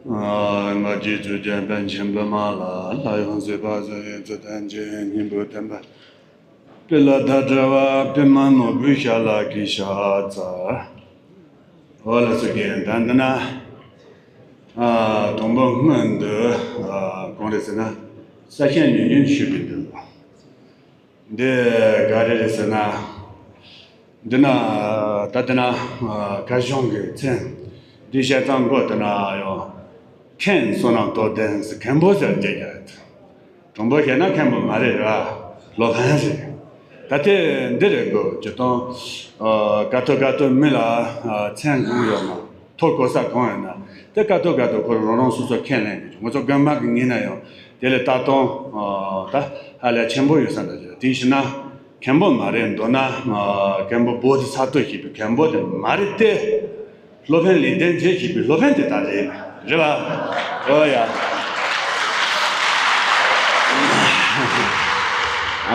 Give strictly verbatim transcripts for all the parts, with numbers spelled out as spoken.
ང་རྒྱལ་ཚུལ་ལྡན་པཎ་ཆེན་བི་མ་ལ། ལྷ་ཡང་སྲིད་པ་སོགས་ཡོངས་སུ་དོན་ཅན་སྙིང་པོ་ལྡན་པ། པི་ལ་དང་བྲལ་བ་པི་མ་ནོར་བུའི་ཞལ་ལག་གིས་ཕྱག་འཚལ། འོ་ལགས་སོ། རྒན་ད་འདི་ན། ཨ། དང་པོ་སྔོན་དུ། ཨ། གང་རེད་ཟེར་ན། ས་ཞིང་ཉུང་ཉུང་ཞུས་པའི་འདུག་འདི་ག་རེ་རེད་ཟེར་ན། འདི་ན་ད་འདི་ན་ཨ་ག་གཞུང་གི་མཚན་འདི་བཤད་སྟངས་འགོ་དེ་ན་ཡང་མཁན་བསོད་ནམས་རྟོགས་ལྡན་ཟེར། མཁན་པོ་ཟེར་རྒྱག་རྒྱག་རེད། དྲང་པོ་བཤད་ན་མཁན་པོ་མ་རེད་ར། སློབ་དཔོན་རེད། ད་དེ་འདི་རེད་གོ། སྤྱིར་བཏང་ཨ་ག་ཐོ་ག་ཐོ་མི་ལ་ཨ་མཚན་གང་ཡོད་ན། ཐོ་བཀོད་ས་གང་ཡོད་ན། དེ་ཀ་ཐོ་ཀ་ཐོ་ཁོ་རང་རང་སོ་སོ་ཁས་ལེན་གྱི། ང་ཚོ་དགོན་པ་གི་ངོས་ནས་ཡང་དེ་ལས་ལྟ་སྟངས་ཨ་ད་ཧ་ལས་ཆེན་པོ་ཡོད་ས་འདྲ་ཅིག་དེ་བྱས་ན་མཁན་པོ་མ་རེད། མདོར་ན་ཨ་མཁན་པོ་བོ་དྷི་ས་ཏྭ་ཞེས་པའི་མཁན་པོ་དེ་མ་རེད་དེ། སློབ་དཔོན་ལེགས་ལྡན་འབྱེད་ཞེས་པའི་སློབ་དཔོན་དེ་ད་རེད། རེད་པ། ཨོ་ཡ། ཨ་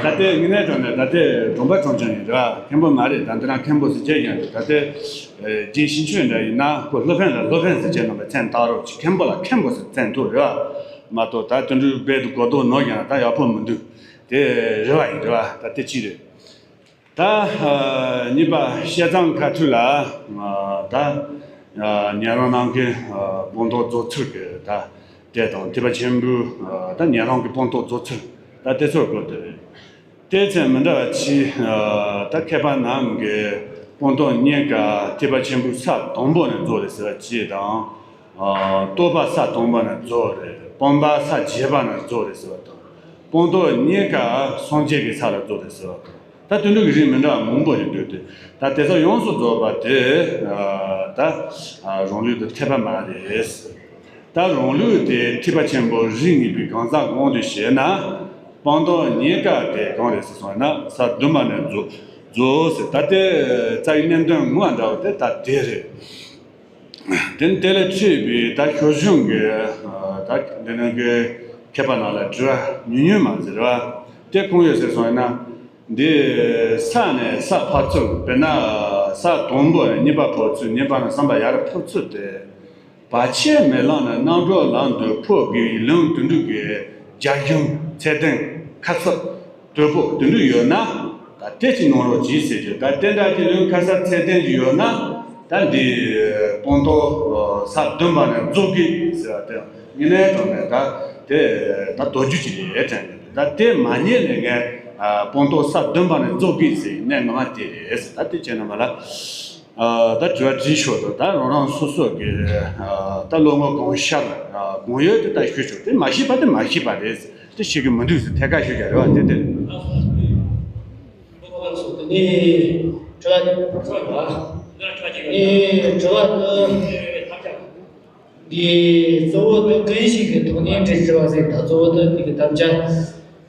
ད་ལྟའི་དངོས་གནས་དྲང་གནས་ད་ལྟའི་དྲང་པ་དྲང་རྐྱང་ཡིན། རེད་པ། མཁན་པོ་མ་རེད། ད་འདི་ན་མཁན་པོ་ཟེར་བྱས་ཀྱང་ད་ལྟའི་ཨེ་རྗེ་ཞིང་ཆེན་འདྲ་ཡིན་ན་ཁོ་སློབ་དཔོན་ལ་སློབ་དཔོན་ཟེར་བྱས་ནང་པའི་མཚན་བཏགས་རོགས་གྱིས། མཁན་པོ་ལ་མཁན་པོ་ཟེར་མཚན་ཐོགས། རེད་པ། མ་གཏོགས་ད་དོན་གྲུབ་རྦད་དེ་གོ་ལྡོག་ནོར་ཀྱང་ད་ཡག་པོ་མི་འདུག་དེ་རེད་པ། ཡིན། རེད་པ། ད་དེ་གཅིག་རེད། ད་ཨ་གཉིས་པ་བཤད་སྟངས་ཁ་ཐུག་ལ་ཨ་ད་ཨ་ཉན་རང་ནང་གི་ཨ་སྤངས་རྟོགས་རྫོགས་ཚུལ་གྱི་ད་དེ་དང་། ཐེག་པ་ཆེན་པོའི་ཨ་ད་ཉན་རང་གི་སྤངས་རྟོགས་རྫོགས་ཚུལ། ད་དེ་ཚོ་སྐོར་དེ་རེད། དེ་ཚོ་མི་འདྲ་བ་གཅིག་ཨ་ད་མཁས་པ་རྣམས་ཀྱིས་སྤངས་རྟོགས་གཉིས་ཀ་ཐེག་པ་ཆེན་པོའི་ས་དང་པོ་ནས་རྫོགས་རེད་ཟེར་བ་གཅིག་དང་། ཨ་རྟོགས་པ་ས་དང་པོ་ནས་རྫོགས་རེད། སྤངས་པ་ས་བརྒྱད་པ་ནས་རྫོགས་རེད་ཟེར་བ་དང་། སྤངས་རྟོགས་གཉིས་ཀ་སངས་རྒྱས་ཀྱི་ས་ལ་རྫོགས་རེད་ཟེར་བ་དང་། ད་དོན་གྲུབ་ཀྱི་རིགས་མི་འདྲ་བ་མང་པོ་ཞིག་འདུག་སྟེ། ད་དེ་ཚོ་ཡོངས་སུ་རྫོགས་པ་དེ་ཨ་ད་ཨ་རང་ལུགས་དང་འཐད་པ་མ་རེད། ད་རང་ལུགས་དེ་ཐེག་པ་ཆེན་པོ་རིམ་གཉིས་པའི་གང་ཟག་གང་དུ་བཤད་ན། སྤངས་རྟོགས་གཉིས་ཀ་དེ་གང་རེད་ཟེར་སོང་ན་ས་བདུན་པ་ནས་རྫོགས་རྫོགས་ཟེར། ད་དེ་རྩ་བའི་གནད་དོན་ངོ་མ་འདྲ་བ་དེ་ད་དེ་རེད། དེ་ནི་དེ་ལས་འཕྲོས་པའི་ད་ཞོལ་གཞུང་གི་ཨ་ད་འདི་ནང་གི་མཁས་པ་རྣམས་ལ་དྲི་བ་ཉུང་ཉུང་མ་ཟེར་བ་དེ་གང་ཡོད་ཟེར་སོང་ན། འདི་ས་ནས་ས་འཕར་ཚུལ། དཔེར་ན་ས་དང་པོ་ནས་གཉིས་པ་འཕར་ཚུལ། གཉིས་པ་ནས་གསུམ་པ་ཡར་འཕར་ཚུལ་དེ། བར་ཆད་མེད་ལམ་ནས་རྣམ་གྲོལ་ལམ་དུ་འཕོ་དགོས་པའི་ལུང་དེ་འདྲ་གི་རྒྱ་གཞུང་ཚད་ལྡན་ཁ་གསབ་དོད་པོ་དེ་འདྲ་ཡོད་ན། ད་དེ་ཅིག་གནང་རོགས་གྱིས་ཟེར་གྱི། ད་དེ་འདྲ་གི་ལུང་ཁ་གསབ་ཚད་ལྡན་ཅིག་ཡོད་ན། ད་འདི་སྤངས་རྟོགས་ས་བདུན་པ་ནས་རྫོགས་ཀྱི་ཟེར་བ་དེ་དངོས་གནས་དྲང་གནས་ད་དེ་ད་མདོ་རྒྱུད་ཅིག་རེད་དྲན་གྱི། ད་དེ་མ་རྙེད་ནས་ངས་ཨ་སྤངས་རྟོགས་ས་བདུན་པ་ནས་རྫོགས་ཀྱི་ཟེར་གནས་ངོ་མ་དེ་རེད་ཟེར། ད་དེ་བྱས་ན་མ་ལ། ཨ་ད་དྲི་བ་དྲིས་ཞོར་དུ་ད་རང་རང་སོ་སོ་གི་ཨ་ད་བློ་ངོར་གང་ཤར་ཨ་གང་ཡོད་དེ་ད་ཞུ་ཆོག་དེ་མ་ཤེས་པ་དེ་མ་ཤེས་པ་རེད། དེ་ཤེས་ཀྱི་མི་འདུག་ཟེར་ཐད་ཀར་ཞུ་རྒྱུ་རེད་བ། དེ་དེ་རེད། དེ་ནས་དྲི་བ་དེ་དྲི་བ་དེ། འདི་གཙོ་བོ་ནི་ཀུན་གཞི་གི་ཐོག་ནས་འདྲི་དྲི་བ་ཟེར། ད་གཙོ་བོ་ནི་འདི་གི་དམ་བཅའ་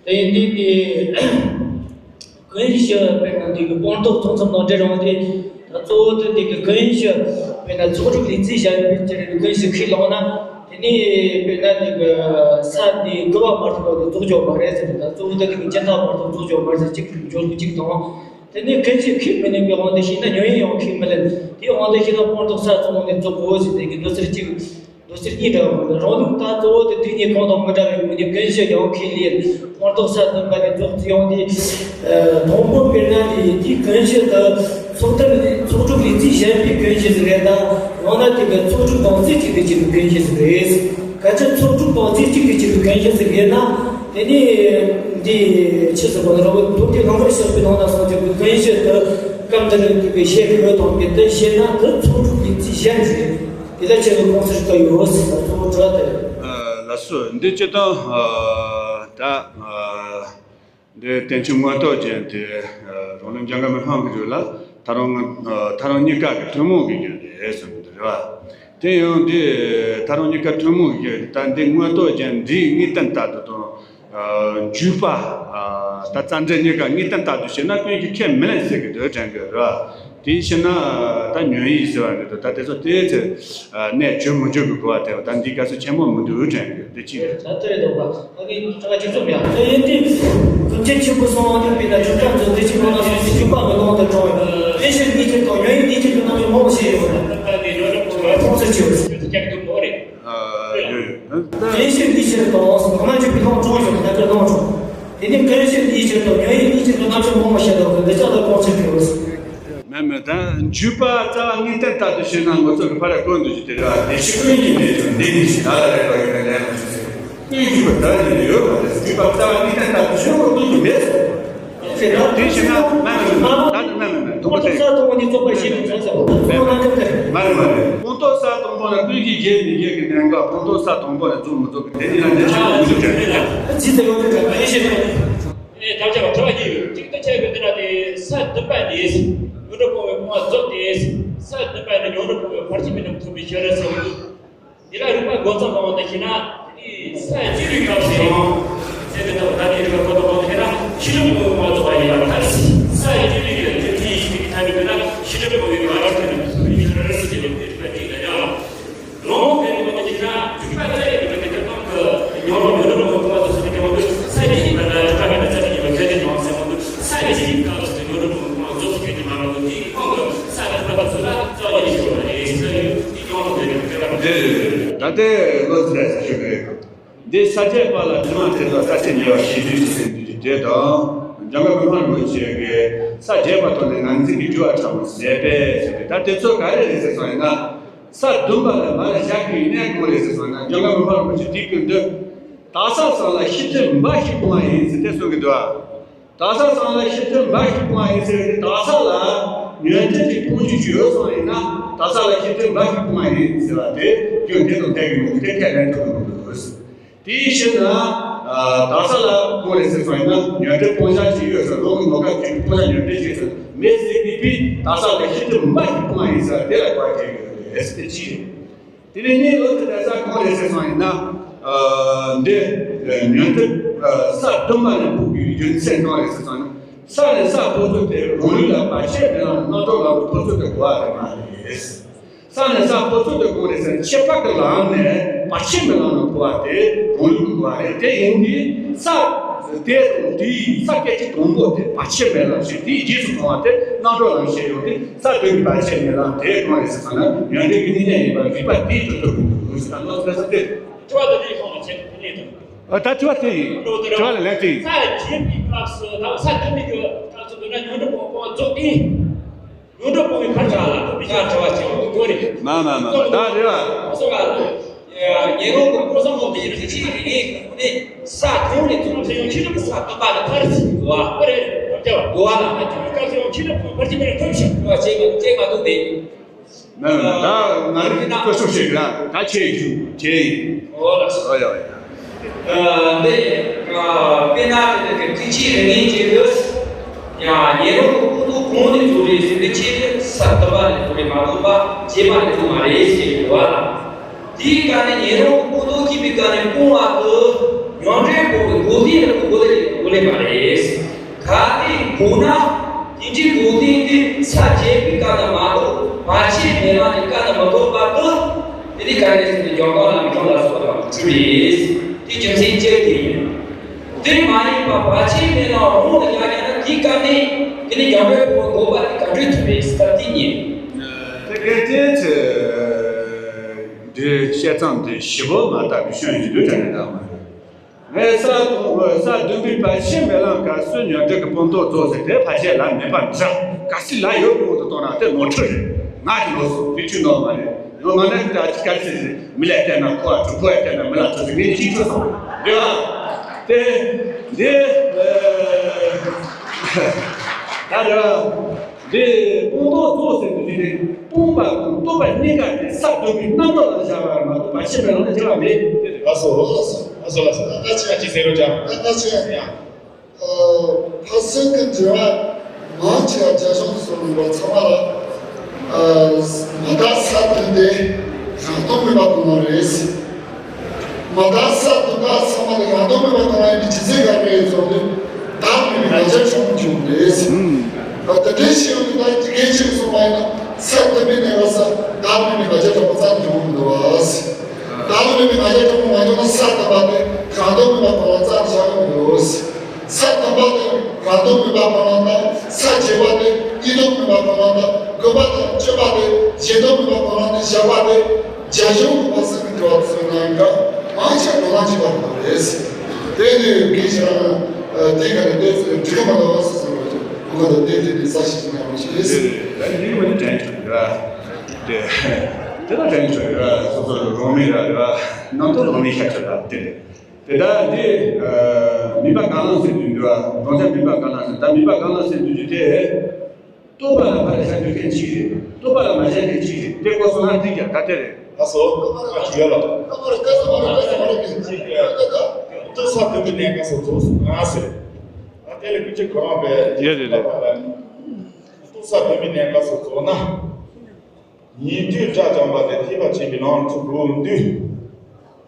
དེ་ཡིན་དུས་དེ། ཀུན་གཞི་དཔེར་ན་འདི་གི་སྤངས་རྟོགས་ཚོགས་མཚམས་ནང་འདྲི་རུང་དེ། ད་གཙོ་བོ་དེ་འདི་གི་ཀུན་གཞི་དཔེར་ན་ཚོགས་དྲུག་ལུས་རྩལ་ཞབས་པད་ཀྱི་ཀུན་གཞི་ཁས་བླངས་ན། དེ་ནས་དཔེར་ན་འདི་གི་ས་འདི་དགུ་པ་མ་གཏོགས་དེ་རྫོགས་ཆོག་མ་རེད་ཟེར། ད་གཙོ་བོ་དེ་འདི་གི་སྦྱིན་བདག་མ་གཏོགས་རྫོགས་ཆོག་མ་རེད་ཟེར། གཅིག་འཇོག་གཅིག་དང་། དེ་ནས་ཀུན་གཞི་ཁས་མི་ལེན་པའི་དབང་དུ་བྱས་ན། ཉོན་ཡིད་ཡང་ཁས་མི་ལེན། དེའི་དབང་དུ་བྱས་ན་སྤངས་རྟོགས་ས་ཚང་མ་ནས་རྫོགས་དགོས་ཟེར། དེ་གི་མདོ་ཚིག་གཅིག་མདོ་ཚིག་གཉིས་འདྲ་བ་མི་འདུག་རང་ལུགས་ད་གཙོ་བོ་དེ་དུས་གཉིས་གང་དང་མི་འདྲ་བའི་ངོས་ནས་ཀུན་གཞི་ཡང་ཁས་ལེན། སྤངས་རྟོགས་ས་བདུན་པ་ནས་རྫོགས་ཚུལ་ཡང་དེ། དང་པོ་དཔེར་ན་དེ་དེའི་ཀུན་གཞི་དེ་ཚོགས་དྲུག་ལུས་རྩལ་ཞབས་པད་ཀྱི་ཀུན་གཞི་ཟིག་རེད་དམ། ཡང་ན་དེ་གི་ཚོགས་དྲུག་དང་རྩལ་གཅིག་ཏུ་གྱུར་པའི་ཀུན་གཞི་ཟིག་རེད། གལ་ཏེ་ཚོགས་དྲུག་དང་རྩལ་གཅིག་ཏུ་གྱུར་པའི་ཀུན་གཞི་ཟིག་ཡིན་ན། དེ་ནས་འདི་ཆི་ཟེར་བ་ན་རང་གི་མདོ་སྡེ་ལམ་བར་གཤེགས་པའི་ནང་ན་སངས་རྒྱས་ཀྱི་ཀུན་གཞི་དེ་སྐབས་འདི་ནས་དེ་གི་བཤད་ཀྱི་ཡོད་དམ་མེད་དེ་བཤད་ན། དེ་ཚོགས་དྲུག་ལུས་རྩལ་ཞབས་ཟིག་རེད། དེ་ལ་ཁྱེད་ཀྱི་དགོངས་ཚུལ་ལྟ་ཡོད་ཟེར། ད་གཙོ་བོ་དྲི་བ་དེ་རེད། ཨ་ལགས་སོ། འདི་སྤྱིར་བཏང་ཨ་ད་ཨ་འདི་བསྟན་བཅོས་མངོན་རྟོགས་རྒྱན་དེ་ཨ་རང་ལུགས་འཇམ་མགོན་པོ་སྔོན་གྱི་རིགས་ལ་ཐལ་རང་ཨ་ཐལ་རང་གཉིས་ཀ་གི་ཐུན་མོང་གི་རྒྱན་རེད་ཟེར་གྱི་འདུག་རེད་བ། དེ་ཡང་འདི་ཐལ་རང་གཉིས་ཀ་ཐུན་མོང་གི་རྒྱན། ད་འདི་མངོན་རྟོགས་རྒྱན་འདིའི་དངོས་བསྟན་ལྟར་དུ་དང་། ཨ་འཇུག་པ་ཨ་ད་རྩ་འགྲེལ་གཉིས་ཀ་དངོས་བསྟན་ལྟར་དུ་བྱས་ན་ཀུན་གཞི་ཁས་མི་ལེན་ཟེར་གྱི་འདུག་དྲན་གྱི་རེད། དེའི་ཕྱིར་ན་ད་ཉོན་ཡིད་ཟེར་བ་མི་འདུག་ད་དེ་ཚོ་དེའི་ཚེ་ཨ་གནས་བྱོན་མི་བྱོན་གྱི་གོ་བ་དེ་ད་འདི་ག་ཚོད་ཆེན་པོ་མི་འདུག་དྲན་གྱི་འདུག་དེ་ཅི་རེད། ད་ལྟ་རེད་འདུག་པ། ཨ་ནི་ཁྲ་ཁ་ཅིག་རྩོམ་ཡ། ཨ་ཡིན་ཏེ། ཀུན་མཁྱེན་ཆེན་པོ་གསུང་བ་དེ་དཔེར་ན་ཆོས་སྐྱོང་མཛད་དེ་ཅིག་གནང་ན་སོང་ཟེར། འཇུག་པ་མི་གཏོང་དུ་གྲོངས་པའི་ཕན་ཕྱིར་ཉེས་ཁྱེར་དང་ཉོན་ཡིད་ཉེས་ཁྱེར་གྱི་རྣམ་གཞག་མང་པོ་བཤད་ཡོད་པ་ཁོང་ཚོས་ཆོས་ཁྲོམ་ཚུལ་ཆེ་བ་ཟེར། ཁྱེད་ཀྱི་འདུག་མོ་རེད། ཀུན་ཤེས་གཉིས་ཆར་དང་། ངོ་མ་འཇུག་པའི་ལྷག་མཆོག་ཡོད་ན་ཀུན་ལྷག་མཆོག་དེ་ནས་ཀུན་ཤེས་གཉིས་ཆར་དང་། ཉོན་ཡིད་གཉིས་ཆར་དང་། རྣམ་གཞག་སྨྲ་བ་ཤེས་དང་། འདི་ལྕགས་དང་རྐང་ཆེན་གྱི་འོས། མེད་མེད། ད་འཇུག་པ་རྩ་བ་ངེས་གཏན་ལྟར་དུ་ཞེན་ན་ངོ་ཚ་གི་ཕར་ལ་ཀུན་ཏུ་འཇུག་དེ་རེད་བ། དེ་ཕྱིར་ཀུན་གྱི་མེད་ཀྱང་འདི་ནི་ཞེས། ད་ལ་རེ་བ་ཡོད་ན་ལན་མ་ཞུ་ཟེར། ཀུན་འཇུག་པ་ད་ནི་ཡོད་མ་རེད། འཇུག་པ་རྩ་བ་ངེས་གཏན་ལྟར་དུ་ཞེན་ན་ཀུན་གྱི་མེད་ཟེར། དེ་ཕྱིར་ན་མ་མེད་མེད། ད་ནི་མ་མེད་མེད། དུམ་བུ་དེ་ས་དང་པོ་ནི་རྫོགས་པ་ཞེས་པའི་མཚན་ཟེར། མ་རེད་མ་རེད། སྤངས་རྟོགས་ས་དང་པོ་ན་ཀུན་གཞི་བརྗེད་མི་བརྗེད་ཀྱི་གནད་འགག་སྤངས་རྟོགས་ས་དང་པོ་ནས་རྫོགས་མི་རྫོགས་ཀྱི་དེ་ནི་ཡང་འདི་ཆ་མི་འདུག་ཅེས། ཇི་ལྟར་ཡོད་དེ་དྲན་པ་ཡེ་ཤེས་དང་། ཨེ། དམ་བཅའ་བ་དྲི་བ་གཉིས་ཡོད། གཅིག་ཏུ་ཆ་བའི་འདི་ན་དེ་ས་བདུན་པ་ནས་ཡོན་ཏན་སྤོང་བའི་སྤོང་བ་རྫོགས་ཏེ། ས་བདུན་པ་ནས་ཡོན་ཏན་སྤོང་བའི་བར་ཆད་མེད་རྣམས་ཐོབ་པའི་ཕྱིར་ཟེར་བ་འདུག་དེ་ལ་རིགས་པ་སྒོ་མཚམས་སྤང་བ་དང་ཤེས་ན། དེ་ནི་ས་བཅུ་པའི་སྐབས་སུ་ཡང་ཟེར་བའི་ཐོག་ད་ནི་རིགས་པ་སྒོ་མཚམས་སྤང་བ་ཤེས་ན། ཤེས་རབ་སྤོང་བའི་སྤོང་བ་རྫོགས་པ་ཡིན་པར་ཐལ། ས་བཅུ་པའི་སྐབས་སུ་ཡང་ཐལ་བའི་ཐ་མི་དགོས་ན། ཤེས་རབ་སྤོང་བའི་སྤོང་བ་རྫོགས་པའི་ཕྱིར་ཟེར་བའི་རིགས་པ་འདི་ལ་ཡང་། རང་དབང་ལྡན་པའི་ངོ་བོ་ཅིག་ན་འཇུག་པ་ལྟར་ཡོད་པའི་གི་དེ་སྟོང་གི་ཉོན་མོངས་ཡོན་ཏན་སྤོང་བའི་སྤོང་བ་དང་ཟེར་གྱི་འོང་དུས། ས་བཅུ་པའི་སྐབས་ལ་འཇུག་པ་མེད་པའི་ཚད་ཡིན་པ་གལ་ཆེ་ཡང་ཟེར་འོང་དུས། ས་བཅུ་པའི་སྐབས་སུ་ཡོན་ཏན་སྤོང་བའི་སྤོང་བ་རྫོགས་སུ་གྱུར་ནས་མ་རེད་དེ་སྟོང་གི་ས་བཅུ་པ་ཚུལ་ལ་རྩ་བ་ཉིད་ཤོར་བ་རེད་ཟེར་ཡོད། དེ་ཡོངས་སུ་འཛིན་པའི་དཔེ་པ་རེད། ད་ལྟའི་བློ་ཚོད་ཟེར་ཞུ་གི་རེད། འདི་ས་བཅད་པ་ལ་དྲི་མ་དྲིལ་བ་ས་བཅད་ཉེ་བར་ཞི་དུས་ཀྱི་ཟེར་འདུས་ཀྱི་འགྲེལ་དང་། འཇམ་དཔལ་མི་ཕམ་རིན་པོ་ཆེ་གིས་ས་བརྒྱད་པ་ཐོག་ནས་ངར་འཛིན་གྱི་རྒྱུ་བ་ཕྲ་མོ་ཟད་པས་ཟེར་ཏེ། ད་དེ་ཚོ་ག་རེ་རེད་ཟེར་སོང་ཡིན་ན། ས་བདུན་པ་ལ་མར་བཞག་གི་གནད་གང་རེད་ཟེར་སོང་ན། འཇམ་དཔལ་མི་ཕམ་རིན་པོ་ཆེ་དེའི་སྐབས་འདི། དག་ས་ཙམ་ལ་ཤེས་སྒྲིབ་འབའ་ཞིག་སྤོང་བ་ཡིན་ཟེར་ཏེ་གསུང་གི་འདུག་ཨ། དག་ས་ཙམ་ལ་ཤེས་སྒྲིབ་འབའ་ཞིག་སྤོང་བ་ཡིན་ཟེར་ཏེ། དག་ས་ལ་ཉོན་སྒྲིབ་ཀྱི་སྤོང་རྒྱུ་ཅིག་ཡོད་སོང་ཡིན་ན། དག་ས་ལ་ཤེས་སྒྲིབ་འབའ་ཞིག་སྤོང་བ་ཡིན་ཟེར་བ་དེ་རྒྱུ་འབྲས་དང་ལྡན་གྱི་མི་འདུག་དེ་ཁས་ལེན་ཐུབ་ཀྱི་མི་འདུག་དེའི་ཕྱིར་ན། ཨ། དག་ས་ལ་གང་རེད་ཟེར་སོང་ཡིན་ན། ཉོན་སྒྲིབ་སྤང་བྱ་ཅིག་ཡོད་ཟེར། རང་གི་ངོ་སྐལ་གྱི་སྤང་བྱ་ཉོན་སྒྲིབ་ཅིག་ཟེར་མེད་ཟེར་གྱི་པའི་དག་ས་ལ་ཤེས་སྒྲིབ་འབའ་ཞིག་སྤོང་བ་ཡིན་ཟེར་དེ་ལ་གོ་བ་བྱེད་ཀྱི་ཡོད་རེད་ཟེར་ཏེ་གཅིག་རེད། དེ་ནས་གཉིས་ལོ་དེ་ལྟར་ས་གང་རེད་ཟེར་སོང་ཡིན་ན། ཨ། འདི་ཉོན་སྒྲིབ་ས་བདུན་པ་ནས་སྤོང་རྒྱུའི་རྒྱུ་མཚན་གང་རེད་ཟེར་སོང་ན། ས་ནས་ས་སྤོང་ཚུལ་དེ་རང་ལུགས་ལ་བར་ཆད་མེད་ལམ་རྣམ་གྲོལ་ལམ་གྱི་སྤོང་ཚུལ་དེ་གོ་བ་རེད་མ་རེད། ས་ནས་ས་སྤོང་ཚུལ་དེ་གང་རེད་ཟེར་ན། ཁྱད་པར་གྱི་ལམ་ནས་བར་ཆད་མེད་ལམ་ལ་གོ་བ་དེ་རང་ལུགས་ཀྱི་གོ་བ་རེད། དེ་ཡིན་དུས་ས་དེ་དང་དེའི་ས་སྐད་ཅིག་དང་པོ་དེ་བར་ཆད་མེད་ལམ་ཞེས། དེའི་རྗེས་སུ་མཐོང་བ་དེ་རྣམ་གྲོལ་ལམ་ཞེས་ཡོང་སྟེ། ས་བདུན་གྱི་བར་ཆད་མེད་ལམ་དེ་གང་རེད་ཟེར་ན། ཉོན་སྒྲིབ་ཀྱི་གནས་ཉིད་ཡིན་པར་རིགས་པ་དེའི་དྲུག་ཏུ་དགོངས་པའི་དགོངས་ཟེར། ད་ལོ་ཙཱ་ཟེར་ཏེ། དྲི་བ་དེ་འདིའི་ཁོངས་ལ་ཆེད་དུ་དེ་ནས་དང་། ཨ། ད་དྲི་བ་དེ་ཡིན། དྲི་བ་ལ་ལན་དེ་ཡིན། ས་བརྒྱད་པའི་སྐབས་སུ། ད་ས་བདུན་པའི་སྐབས་སུ་འདོད་ན་ཉོན་སྒྲིབ་སྤོང་བ་རྫོགས་ཏེ། ཉོན་སྒྲིབ་སྤོང་བའི་ཕར་ཕྱོགས་ལ་ཐོབ་པའི་ཕྱིར་དྲི་བ་དྲི་བ་དགོས་རེད། མ་མ་མ་མ། ད་རེད་བ། སོ་ག་ལ། ཉན་རང་གི་སྤོང་བཟང་སློབ་དེ་རིགས་ཀྱི་རིགས་ནི་ས་གང་ནས་ཚུར་ཕྱིན་ཡང་ཤེས་རབ་ཀྱི་ས་བདུན་པ་ལ་མཐར་ཕྱིན་དགོས་པ་རེད། རྒྱབ་དགོས་པ་ལ། ད་དུས་སྐབས་སུ་ཡང་ཤེས་རབ་ཀྱི་བར་ཆད་མེད་ཐོབ་ཤིང་དགོས་པ་བྱེད་མ་བྱེད་མ་ཐུབ་པས། མ་མ་མ། ད་ང་རིག་གི་སྐུ་ཞབས་ཤིག་ར་ད་ཆེ་ཞུ་ཆེ་ཡིན། ཨོ་ལགས་སོ། ཨོ་ཡ་ཨོ་ཡ། ཨ། འདི། ཨ། དཔེར་ན་དེ་ནི་ཏི་ཅི་རེ་ངེས་ཀྱི་ལུས། ཡང་ཉེ་རང་གི་སྤོང་ཚུལ་གང་ནས་རྫོགས་རེད་ཟེར་ཏེ་ཆེ་ས་བདུན་པ་ནས་རྫོགས་རེད་མ་གཏོགས་པ་བརྒྱད་པ་ནས་རྫོགས་མ་རེད་ཟེར་བ་ལ། དེའི་སྐབས་ནས་ཉེ་རང་གི་སྤོང་ཚུལ་སྐྱེས་པའི་སྐབས་ནས་སྤོང་བ་དེ་ཉོན་སྒྲིབ་སྤོང་བའི་འགོག་བདེན་ལ་འགོག་བདེན་ལ་འགོག་ལེ་མ་རེད། གལ་ཏེ་འགོག་ན། དེ་འདྲའི་འགོག་བདེན་དེ་ས་བརྒྱད་པའི་སྐབས་ན་མ་གཏོགས་བར་ཆད་མེད་ལམ་གྱི་སྐབས་ན་མ་གཏོགས་པ་དེ། དེ་ནི་ག་རེ་ཟེར་ན་འཇམ་དབྱངས་རྣམ་གྲོལ་ལ་སོགས་པ་དྲུག་རེད། དེ་རྒྱུ་མཚན་གཅིག་དེ་ཡིན། དེ་མ་ཡིན་པ་བར་ཆད་མེད་ལམ་རང་དུ་ཡང་ཡང་ན་དེའི་སྐབས་ནས་དེ་ནི་འཇམ་དཔལ་གྱི་འགོག་པ་དེ་ག་འདྲ་ཐུབ་པའི་ས་དེ་ཉིད། དེ་གལ་ཏེ་ཚེ་འདིར་བཤད་མཚམས་དེ་ཞིབ་པོ་མ་བཏབ་པའི་སྐྱོན་ཡིན་དུས་དྲན་ནས་བཏང་བ་རེད། ངས་ས་དང་ས་བདུན་པའི་བར་ཆད་མེད་ལམ་སྐབས་སུ་ཉོན་སྒྲིབ་ཀྱི་སྤངས་རྟོགས་རྫོགས་ཟེར་དེ་ཕལ་ཆེར་ལ་མེད་པ་འདྲ། གལ་སྲིད་ལ་ཡོད་དགོས་དུ་བཏང་ན་དེ་ནོར་འཁྲུལ་རེད། ང་གི་ལོག་སོང་། དེ་ཁྱོད་ནོར་མ་རེད། ཡང་མ་ནས་ད་ཅི་གལ་སྲིད་མི་ལ་བལྟས་ན་ཁོ་ཨ་གྲུ་ཁོ་ཨ་བལྟས་ན་མི་ལ་ཐུག་ཟེར་ངས་ཅིག་ཐུག་སོང་རེད་བ། དེ་འདི་ད་རེད་བ། འདི་སྤངས་རྟོགས་རྫོགས་ཟེར་དུས་འདི་ནི་སྤངས་པ་དང་རྟོགས་པ་གཉིས་ཀ་དེ་ས་བདུན་པའི་རྣམ་རྟོག་ལ་བཞག་པ་རེད་མ་གཏོགས་བར་ཆད་མེད་ལམ་ལ་བྱེད་པ་མེད། ལགས་སོ་ལགས་སོ་ལགས་སོ་ལགས་སོ། ད་ལྟ་ཆེ་བ་ཅིག་ཟེར་རོ་ཅག་ད་ལྟ་ཆེ་བ་ཡང་། ཕ་སེང་གི་འགྲེལ་བ་མང་ཆེ་བ་རྒྱ་གཞུང་སོགས་ལ་ཚང་མ་ལ། མ་དག་ས་བདུན་དེ་རང་སྟོང་མིན་པ་གང་རུང་རེད། མ་དག་ས་བདུན་པ་ཚང་མ་ལ་རང་སྟོང་མིན་པ་གང་རུང་ཡིན་པའི་རྒྱུ་མཚན་ག་རེ་རེད་ཟེར་ན། བདག་མེད་པའི་ང་རྒྱལ་ཕྲ་མོ་བྱུང་རེད། ད་དེ་འདྲའི་ཕྱིར་ཡང་ད་དགེ་ཆེ་གསུངས་པ་ཡིན་ན་ས་བདུན་པའི་གནས་སྐབས་སུ་བདག་མེད་པའི་ང་རྒྱལ་ཕྲ་མོ་རྩ་ནས་བྱུང་མི་འདུག་བ། བདག་མེད་པའི་ང་རྒྱལ་ཕྲ་མོ་མ་བྱུང་ན་ས་བདུན་པ་དེ་རང་སྟོང་མིན་པ་གང་རུང་རྩ་ནས་བཞག་ཡོང་མི་འདུག་ས་དང་པོ་དེ་རང་སྟོང་མིན་པ་གང་རུང་དང་། ས་བརྒྱད་པ་དེ་གཉིས་སྟོང་མིན་པ་གང་རུང་དང་། དགུ་པ་དང་བཅུ་པ་དེ་བཞི་སྟོང་མིན་པ་གང་རུང་དང་། བཞི་པ་དེ་རྒྱ་གཞུང་གི་བར་གསུམ་གྱི་འགྲོ་བ་ཚོའི་ནང་གི། ཅིག་བར་དུ་རེད། དེ་ནས་གིས་ཀྱང་དེ་ག་ནས་དེ་འགྲིག་གི་མ་འདུག་ཟེར་བ་ཅིག་ཁོང་ག་དང་དེ་དེ་དེ་ས་ཞིག་ཅིག་ཡང་མི་ཤེས། དེ་རེད། ད་འདི་མི་ནི་དྲན་ཆོག་རེད། དེ་དེ་ལ་དྲན་ཆོག་རེད། སོ་སོ་རང་མི་ར་རེད། ནང་དུ་རང་མི་ཤ་ཆོག་ར་དེ་རེད། དེ་ད་འདི་མི་པ་གང་ལ་ཟེར་དུས་འདུག་ར། རང་ཅག་མི་པ་གང་ལ་ཟེར། ད་མི་པ་གང་ལ་ཟེར་དུས་ཀྱི་དེ། རྟོག་པ་ལ་ཕར་བཞག་རྒྱུ་མཁན་གཅིག་རེད། རྟོག་པ་ལ་མ་བཞག་མཁན་གཅིག་རེད། དེ་གོ་སོང་ན་འགྲིག་ཀྱང་ད་དེ་རེད། ཨ་སོ། ཨ་ཅི་ཡོད་ལ། ཏུ་ས་དུ་མི་ནས་ག་སོ་རྫོགས་སོང་ང་ཟེར། ཨ་དེ་ལ་ཀུན་གྱི་གོ་རང་པས། ཡོད་རེད་རེད། ཏུ་ས་དུ་མི་ནས་ག་སོ་རྫོགས་ན། ཉན་ཐོས་དགྲ་བཅོམ་པ་དེ་ཐེག་པ་ཆེན་པོའི་ལམ་ལ་ཚུར་འགྲོ་དུས།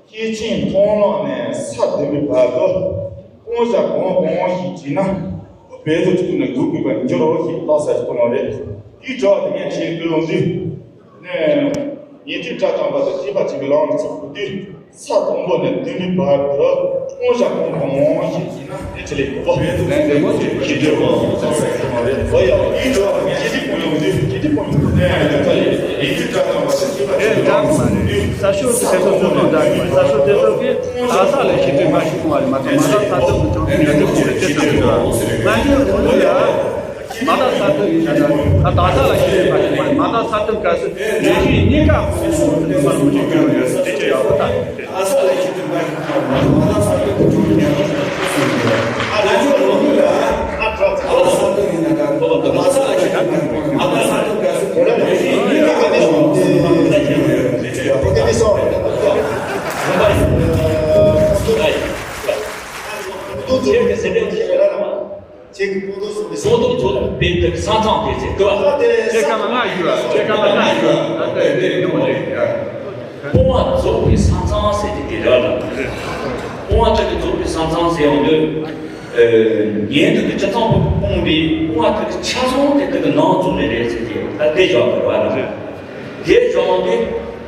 སྐྱེས་ཆེན་མཐོང་ལམ་ནས་ས་ལྡན་པའི་བར་དུ་སྤང་བྱ་གང་གང་ཞིག་བྱས་ན། བོད་དུ་བཅུག་ནས་འགྲོ་དགོས་པར་འགྱུར་རོ་ཞེས་བརྟག་ས་ཞིག་གཏོང་བ་རེད། དེའི་དྲི་བ་དེ་ངས་དྲིས་དགོས་ཡོང་དུས། ནས་ཉན་ཐོས་དགྲ་བཅོམ་པ་དེ་ཐེག་པ་ཆེན་པོའི་ལམ་ལ་ཚུར་འགྲོ་དུས། ས་དང་པོ་ནས་སྟོན་པའི་བར་དུ་སྤང་བྱ་གང་དང་ཞེས་བྱས་ན་དེ་ཆེ་ལེགས་པོ། བོད་དུ་ལན་འདེམས་མོ་ཆེ་ཞི་བདེ་བོ་ས་ས་ཀྱི་མ་རེད། བོད་ཡང་ཡིད་འགྲོ་བ་ཉེ་ཞི་ཀུན་ཡོང་དུས་ཉེ་ཞི་ཀུན་ཡོང་དུས་ནས་ཡོད་ཚ་ལེ་ཡིད་ཀྱི་དགྲ་དང་བ་ས་ཀྱི་མ་རེད། དེ་འདྲ་མ་རེད། ས་ཕྱོགས་སུ་དེ་ཚོ་གཙོ་བཏང་འདྲ་ཡོད། ས་ཕྱོགས་དེ་ཚོ་གིས་ཨ་ས་ལ་ཤི་དུས་མ་ཤི་གོང་བ་རེད་མ་གཏོགས་མ་ད་ས་ཐོབ་ཀྱི་ཅང་ཐུབ་ཡོད་ཅོག་ཅིག་རེད། དེ་ཚོ་ཡོད་ང་ཚོའི་ལོ་ལ། མ་དག་ས་ཐོབ་ཡིན་ན་ད་ད་ས་ལ་ཤི་ཡོད་པ་ཞིག་མ་རེད། མ་དག་ས་ཐོབ་ག་སུ་ལས་ཤི་གཉིས་ཀ་ཁོང་ཚོ་ལས་མ་ལུས་ཀྱི་སྐྱོན་ཡོད་ཟེར་དེ་ཅི་ཡག་པོ་ད་ཨ་ས་ལ་ཤི་དུས་མ་ཤི་མ་དག་ས་ཐོབ་ཀྱི་ཅུང་ཉག་ཨ་ང་ཚོ་ལོ་ལ་ཨ་ས་ཐོབ་ཡིན་ན་ད་མ་དག་ས་ལ་ཤི་དུས་མ་ཤི་མ་དག་ས་ཐོབ་ག་སུ་ལས་ཤི་གཉིས་ཀ་ཁོང་ཚོ་ལས་མ་ལུས་ཀྱི་སྐྱོན་ཡོད་ཟེར་དེ་ཅི་ཡག་པོ་ད། ཁྱེད་ཀྱི་ཟེར་དེ་ཁྱེད་རང་རང་ཁྱེད་ཀྱི་སྤོང་ཐོབ་ཚོ་ནི་སོ་སོ་ཚོ་ལ་དཔེ་དེ་ས་མཚམས་དེ་ཚེ་དུ་བ། ཁྱེད་ཀ་མ་ང་ཡུལ་ལ་ཁྱེད་ཀ་མ་ང་ཡུལ་ལ་ད་ལྟ་དེ་རིང་དུ་མ་རེད་ཡ། སྤོང་བ་རྫོགས་པའི་ས་མཚམས་ཟེར་དེ་དེ་ར་ལ། སྤོང་བ་དེ་གི་རྫོགས་པའི་ས་མཚམས་ཟེར་ཡོང་དུས། ཉན་ཐོས་ཀྱི་སྤྱི་ཚོགས་སྤོང་བའི་སྤོང་བ་དེ་གི་ཆ་ཚང་དེ་དེ་གི་ནང་རྫོགས་ནས་རེད་ཟེར་གྱི་ད་དེ་བཞག་པ་ར་ལ། དེ་བྱུང་སྟེ་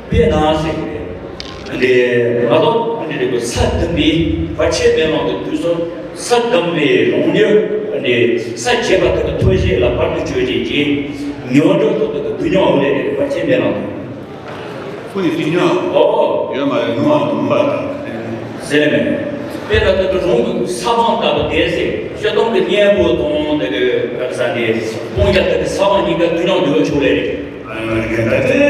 དཔེར་ན་ཟེར་གྱི་རེད། འདི་མ་གཏོགས་འདི་རེད་གོ་ས་བདུན་པའི་བར་ཆད་མེད་ལམ་དུ་དུས་སུ་ས་བདུན་པའི་རང་ཉིད་འདི་ས་བརྒྱད་པ་དག་གི་ཐོད་བཞི་ལ་བར་དུ་གཅོད་བྱེད་ཀྱི་ཉོན་སྒྲིབ་ཐོག་ཏུ་དུ་ཉོན་འོ་ལས་རེད་བར་ཆད་མེད་ལམ་དུ། ཁོ་ནི་དུས་ཉོན་ཨོ་ཡོད་མ་རེད། ནུ་མ་དུ་མ་པ་དང་། ཟེར་མེད། དཔེར་ན་ད་དུ་རང་གི་ས་བོན་ལྟ་བུ་དེ་ཟེར་སྤྱིར་བཏང་གི་གཉེན་པོ་དང་དེ་གི་ས་དེ་སྤུན་ཀྱག་དེ་གི་ས་བོན་གཉིས་ཀ་དུས་ཉོན་འདུ་བ་ཆོག་ལས་རེད། ད་དེ་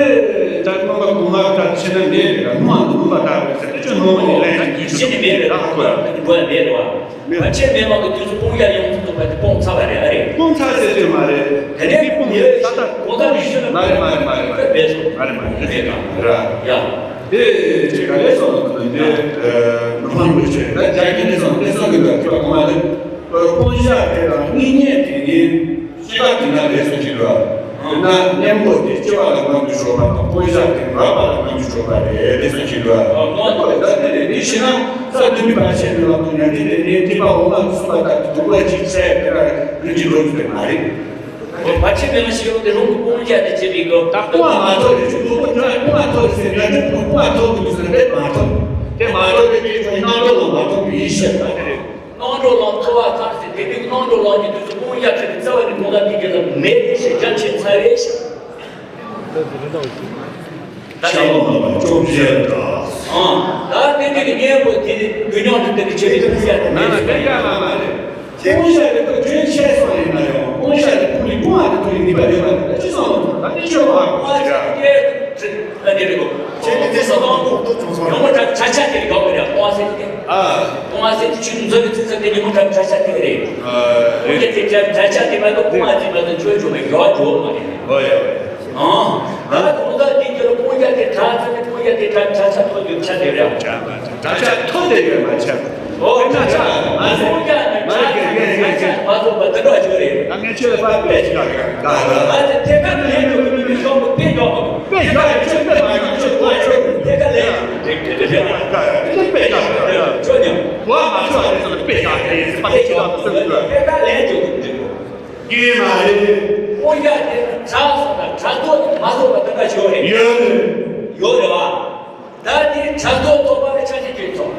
ད་རྣམ་པ་གོང་མ་ད་ཕྱི་ན་མེད་རེད། ལ་ནུ་མ་དུ་མ་པ་ད་རེད་ཟེར་དེ་ཆོས་ནོར་མ་ནི་ལན་ཡང་རྒྱུ་ཞིག་ནི་མེད་རེད་བ། ད་ཁོ་ཡང་དེ་གི་འགྲོ་ཡ་མེད་རེད་བ། བར་ཆད་མེད་ལམ་གི་དུས་སུ་སྤུན་ཀྱག་ཡོངས་སུ་རྫོགས་པ་དེ་སྤུངས་ཚར་བ་རེད་ཨ་རེད། སྤུངས་ཚར་ཟེར་དུས་མ་རེད། དེ་ནས་འདི་སྤུངས་ཡོད་ས་ད་གོང་ས་ཡིད་ཤུལ་མ་རེད་མ་རེད་མ་རེད་མ་རེད་མ་རེད་མ་རེད་མ་རེད་མ་རེད་རེད་ཡ། དེ་ཅི་ག་རེ་སོང་ལ་དེ་ནུ་མ་མི་ཆེ་ད་རྒྱ་གི་ནས་སོང་དེ་སོང་གི་འདུག་ཅི་པ་གོང་མ་དེ་སྤུངས་ཡ་དེ་དང་གཉིས་ཉེ་དེ་ནི། སྐྱེ་བ་དེ་ན་ལས་སུ་འཁྱེར་བ། དེ་ན་གཉེན་པོ་དེ་སྐྱེ་བ་ལ་དངོས་འདུས་གྲོགས་པ་དང་སྤོང་བྱ་དེ་རགས་པ་ལ་དངོས་འདུས་གྲོགས་པ་རེད། ལས་སུ་འཁྱེར་བ། ཨོ་ད་དེ་ནས་འདི་ཤི་ན་ས་བདུན་པའི་བར་ཆད་ནི་ལ་དུ་ཉ་དེ་ནས་ནས་ཐེག་པ་འོག་མ་གསུམ་པ་དག་གི་དུག་པ་གཅིག་ཚད་དེ་ལ་རིམ་གྱིས་འགྲོ་རྒྱུ་དེ་མ་རེད། ཨོ་བར་ཆད་མེད་ན་ཤི་ཡོང་དེ་རང་གི་སྤོང་བྱ་དེ་བྱེད་པའི་སྐབས་དག་སྤོང་བ་མ་ཐོབ་རེད། ཆུ་དུག་པ་འདྲ་སྤོང་བ་ཐོབ་ཟེར་ན་དེ་སྤོང་བ་ཐོབ་གི་མི་ཟེར་ན་དེ་མ་ཐོབ། དེ་མ་ཐོབ་དེ་དེའི་ཐོག་ནས་རྣམ་གྲོལ་ལ་མ་ཐོབ་པའི་ཡིད་ཆེས་པ་རེད། རྣམ་གྲོལ་ལམ་ཐོབ་པ་ཙམ་ཞིག་དེ་དུས་རྣམ་གྲོལ་ལམ་གྱི་དུས་སུ་སྤོང་བྱ་ཁྲིད་པའི་རྩ་བ་ནས་གོང་ལ་དེ་ག་ལ་མེད་པའི་ཕྱིར་རྒྱ་ཆེན་ཚར་བའི་ཕྱིར། ད་ཤ་ལོ་མ་ལ་བཅོ་བརྒྱད་འདྲ། ཨང་། ད་དེ་དེ་གི་གཉེན་པོ་དེ་དུས་ཉོན་དུ་དེ་གི་ཆེ་བའི་དུས་ཡ་དེ་ན་ན་དེ་ཡ་ལ་མ་རེད། སྤོང་བྱ་དེ་དུས་རྒྱུན་ཆད་སོང་ཡིན་ན་ཡང་སྤོང་བྱ་དེ་ཕུགས་ནས་སྤོང་བ་དེ་ཐུག་ཡིན་ནུས་པ་ཡོད་པ་དེ་ད་ཅི་སོང་ལ་ད་དེ་ཆོས་པ། ཨ་དེ་རེད་གོ། ཁྱེད་ཀྱི་དེ་ས་དང་པོ་ཉོན་མོངས་དྲག་དྲག་ཆ་དེ་རེད་གོ་གི་རེད་སྤོང་བ་ཟེར་དེ། ཨ། སྤོང་བ་ཟེར་དེ་ཆོས་མཛོད་ཀྱི་ཚིག་ཚད་དེ་ཉོན་མོངས་དྲག་དྲག་ཆ་དེ་རེད། ཨ། ཁྱེད་ཀྱི་དེ་དྲག་ཆ་དེ་མ་གཏོགས་སྤོང་བ་ཟེར་མ་གཏོགས་ཆོས་བྱུང་བའི་རོ་བྱུང་མ་རེད། ཨོ་ཡ། ཨང་། ད་གོང་ས་དེ་གྱུར་སྤོང་བྱ་དེ་དྲག་ཚད་དེ་སྤོང་བྱ་དེ་དྲག་དྲག་ཆ་ཐོབ་རྒྱུ་ཆ་དེ་རེད། དྲག་ཆ་ཐོབ་དེ་ཡོད་མ་ཆགས། ཨོ་དྲག་ཆ་མ་ཟེར། སྤོང་བྱ་ནི་དྲག་ཚད་དེ་དྲག་ཆ་མ་ཐོབ་པ་དེ་འདྲ་ཆོས་རེད། ད་ངས་ཆོས་ལ་ཕར་དཔེ་ཅིག་ག་ག་ག་ད་དེ་ཐད་ཀར་ལས་འགྲོ་གི་མི་ཤོག་གི་དཔེ་འཇོག་གི་དཔེ་ཆོས་དཔེ་མ་ཡོང་ཆོས་གོ་ཆོས་ཐད་ཀར་ལས་འགྲོ་གི་དཔེ་ཆོས་ཆོས་ཉམས་གོ་མ་ཆོག་རེད་ཟེར་ན་དཔེ་ཆ་རེད་ཟེར་པ་དེ་ཆོས་ལ་མ་གསུངས་གི་ཐད་ཀར་ལས་འགྲོ་གི་འདུག་ཡིན་མ་རེད། སྤོང་བྱ་དེ་དྲག་སོང་དང་དྲག་ཐོག་ཏུ་མ་ཐོག་པ་ད་ལྟ་ཞོ་རེད། ཡོད་རེད། ཡོད་རེད་བ། ད་དེ་དྲག་ཐོག་ཐོག་པ་ལ་ཆ་ཤས་ཅིག་ཐོག་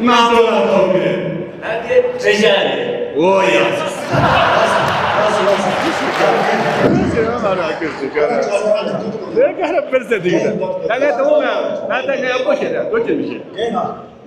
རྣམ་རྟོག་ལ་ཐོག་རེད། ད་དེ་དྲི་བྱ་རེད། ཨོ་ཡ།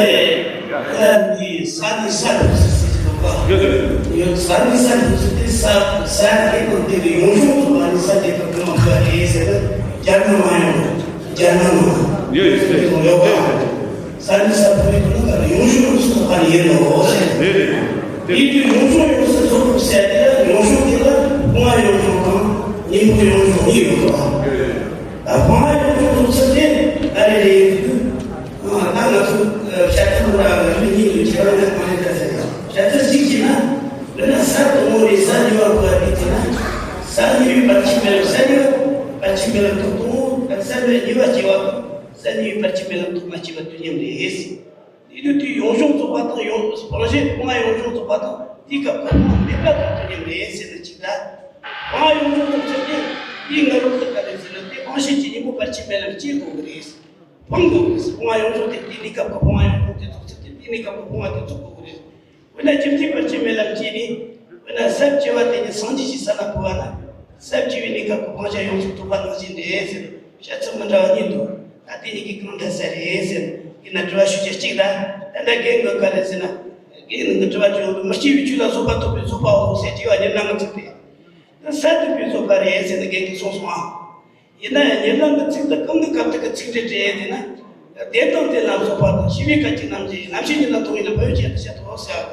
ལས་ཨ་ནི་ས་ནི་ས་ཐུབ་ཟེར་ཟེར་གྱི་འདུག་ག་ཡོད་ས་ནི་ས་ཐུབ་ཟེར་དེ་ས་ས་དེ་དང་དེ་གི་ཡོང་ཤོག་ཚོ་ཨ་ནི་ས་དེ་དང་དེ་མ་ཁ་རེད་ཟེར་ན་རྒྱ་ནག་མ་ཡོང་རྒྱ་ནག་མ་ཡོད་ཡོད་ཡོད་ཡོད་ཡོད། ས་ནི་ས་ཕུ་ནི་ཕུ་ནི་ག་ལ་ཡོང་ཤོག་ཡོང་སྲིད་ཚོགས་པ་ནི་ཡིན་ནོ་ཟེར། རེད་རེད། དེ་དུས་ཡོང་ཤོག་ཡོང་སྲིད་ཚོགས་པ་ཟེར་དེ་ལ་ཡོང་ཤོག་དེ་ལ་དཔུང་པ་ཡོང་ཤོག་དང་ཉིན་མོ་ཡོང་ཤོག་གཉིས་ཡོད་དོ། ད་དཔུང་པ་ཡོང་ཤོག་ཚོགས་ཚུད་དེ་ཨ་རེ་རེ་ཡིན་དུས་ད་ང་ཚོ་བཤད་ཚུལ་འདྲ་བའི་མི་གཉིས་ཀྱི་ཁྱད་པར་ནི་གང་ཡིན་ད་ཟེར་ན་བཤད་ཚུལ་གཅིག་བྱས་ན་འདི་ན་ས་དང་པོ་རེད། ས་གཉིས་པ་བཀོད་པ་དེ་བྱས་ན་ས་གཉིས་པའི་བར་ཆད་མེད་ལ་ས་གཉིས་པ་བར་ཆད་མེད་ལ་ཐུག་དང་པོ་ས་གཉིས་པ་གཉིས་པ་སྐྱེ་བ་དང་། ས་གཉིས་པའི་བར་ཆད་མེད་ལམ་ཐོག་མ་སྐྱེས་པ་དུས་མཉམ་རེད། དེ་དུས་དེའི་ཡོང་གཞུང་རྫོགས་པ་དང་ཡོང་སྤང་བྱའི་དབང་ཡོང་གཞུང་རྫོགས་པ་དང་དེའི་སྐབས་ཀྱི་དབང་མེད་པ་དང་དུས་མཉམ་རེད་ཟེར་ན་གཅིག་ལ། དབང་ཡོང་གཞུང་རྫོགས་ཚར་ཏེ་དེའི་སྔ་རོལ་དུ་ག་རེ་ཟེར་ན་དེ་དབང་ཤེས་ཀྱི་གཉེན་པོ་བར་ཆད་མེད་ལམ་སྐྱེ་དགོས་ཀྱི་རེད། སྤང་དགོས་ཀྱི་རེད། དབང་ཡོང་གཞུང་དེ་དེ་དེའི་སྐབས་ཀྱི་དབང་ཡོང་གཞུང་དེ་རྫོགས་ཚར་ཏེ་དེའི་སྐབས་ཀྱི་དབང་དེ་རྫོགས་དགོས་ཀྱི་རེད། འོ་ན་རྒྱུ་མཐུན་བར་ཆད་མེད་ལམ་གྱིས་ནི། འོ་ན་ས་བཅུ་པ་དེ་ཉིད་སངས་རྒྱས་ཀྱི་ས་ལ་བཀོད་པ་ན། ས་བཅུ་པའི་གནས་སྐབས་ཀྱི་སྤང་བྱ་ཡོངས་སུ་རྫོགས་པ་ནང་བཞིན་རེད་ཟེར། བཤད་ཚུལ་མི་འདྲ་བ་གཉིས་འདུག་ད་དེ་གཉིས་ཀྱི་གང་འཐད་ས་རེད་ཟེར། ཡིན་ན་དྲི་བ་ཞུ་རྒྱུ་གཅིག་ལ། ད་ལྟ་རྒན་གྱིས་ག་རེ་ཟེར་ན། རྒན་གྱི་དྲི་བ་དྲི་བ་འདུག་མི་སྐྱེ་བའི་ཆོས་ལ་བཟོད་པ་ཐོབ་པའི་བཟོད་པའོ་ཟེར་གྱི་བ་ཉེར་ལྔ་ཚིག་དེ། ད་ས་བཏུད་པའི་བཟོད་པ་རེད་ཟེར་ནས་རྒན་གྱིས་གསུངས་སོང་ཨ། ཡིན་ན་ཡང་ཉེར་ལྔ་གི་ཚིག་འདི་གང་གི་སྐབས་དེ་གི་ཚིག་འགྲེལ་རེད་ཟེར་ན། དེ་དང་དེ་ལ་སོགས་པ་དང་ཤེས་པའི་སྐད་ཅིག་རྣམས་ཀྱིས། ལམ་ཤེས་ཉིད་ལ་རྟོགས་པས་ན་ཕན་ཡོན་ཆེ་དུ་བཤད་དོ་ཟེར།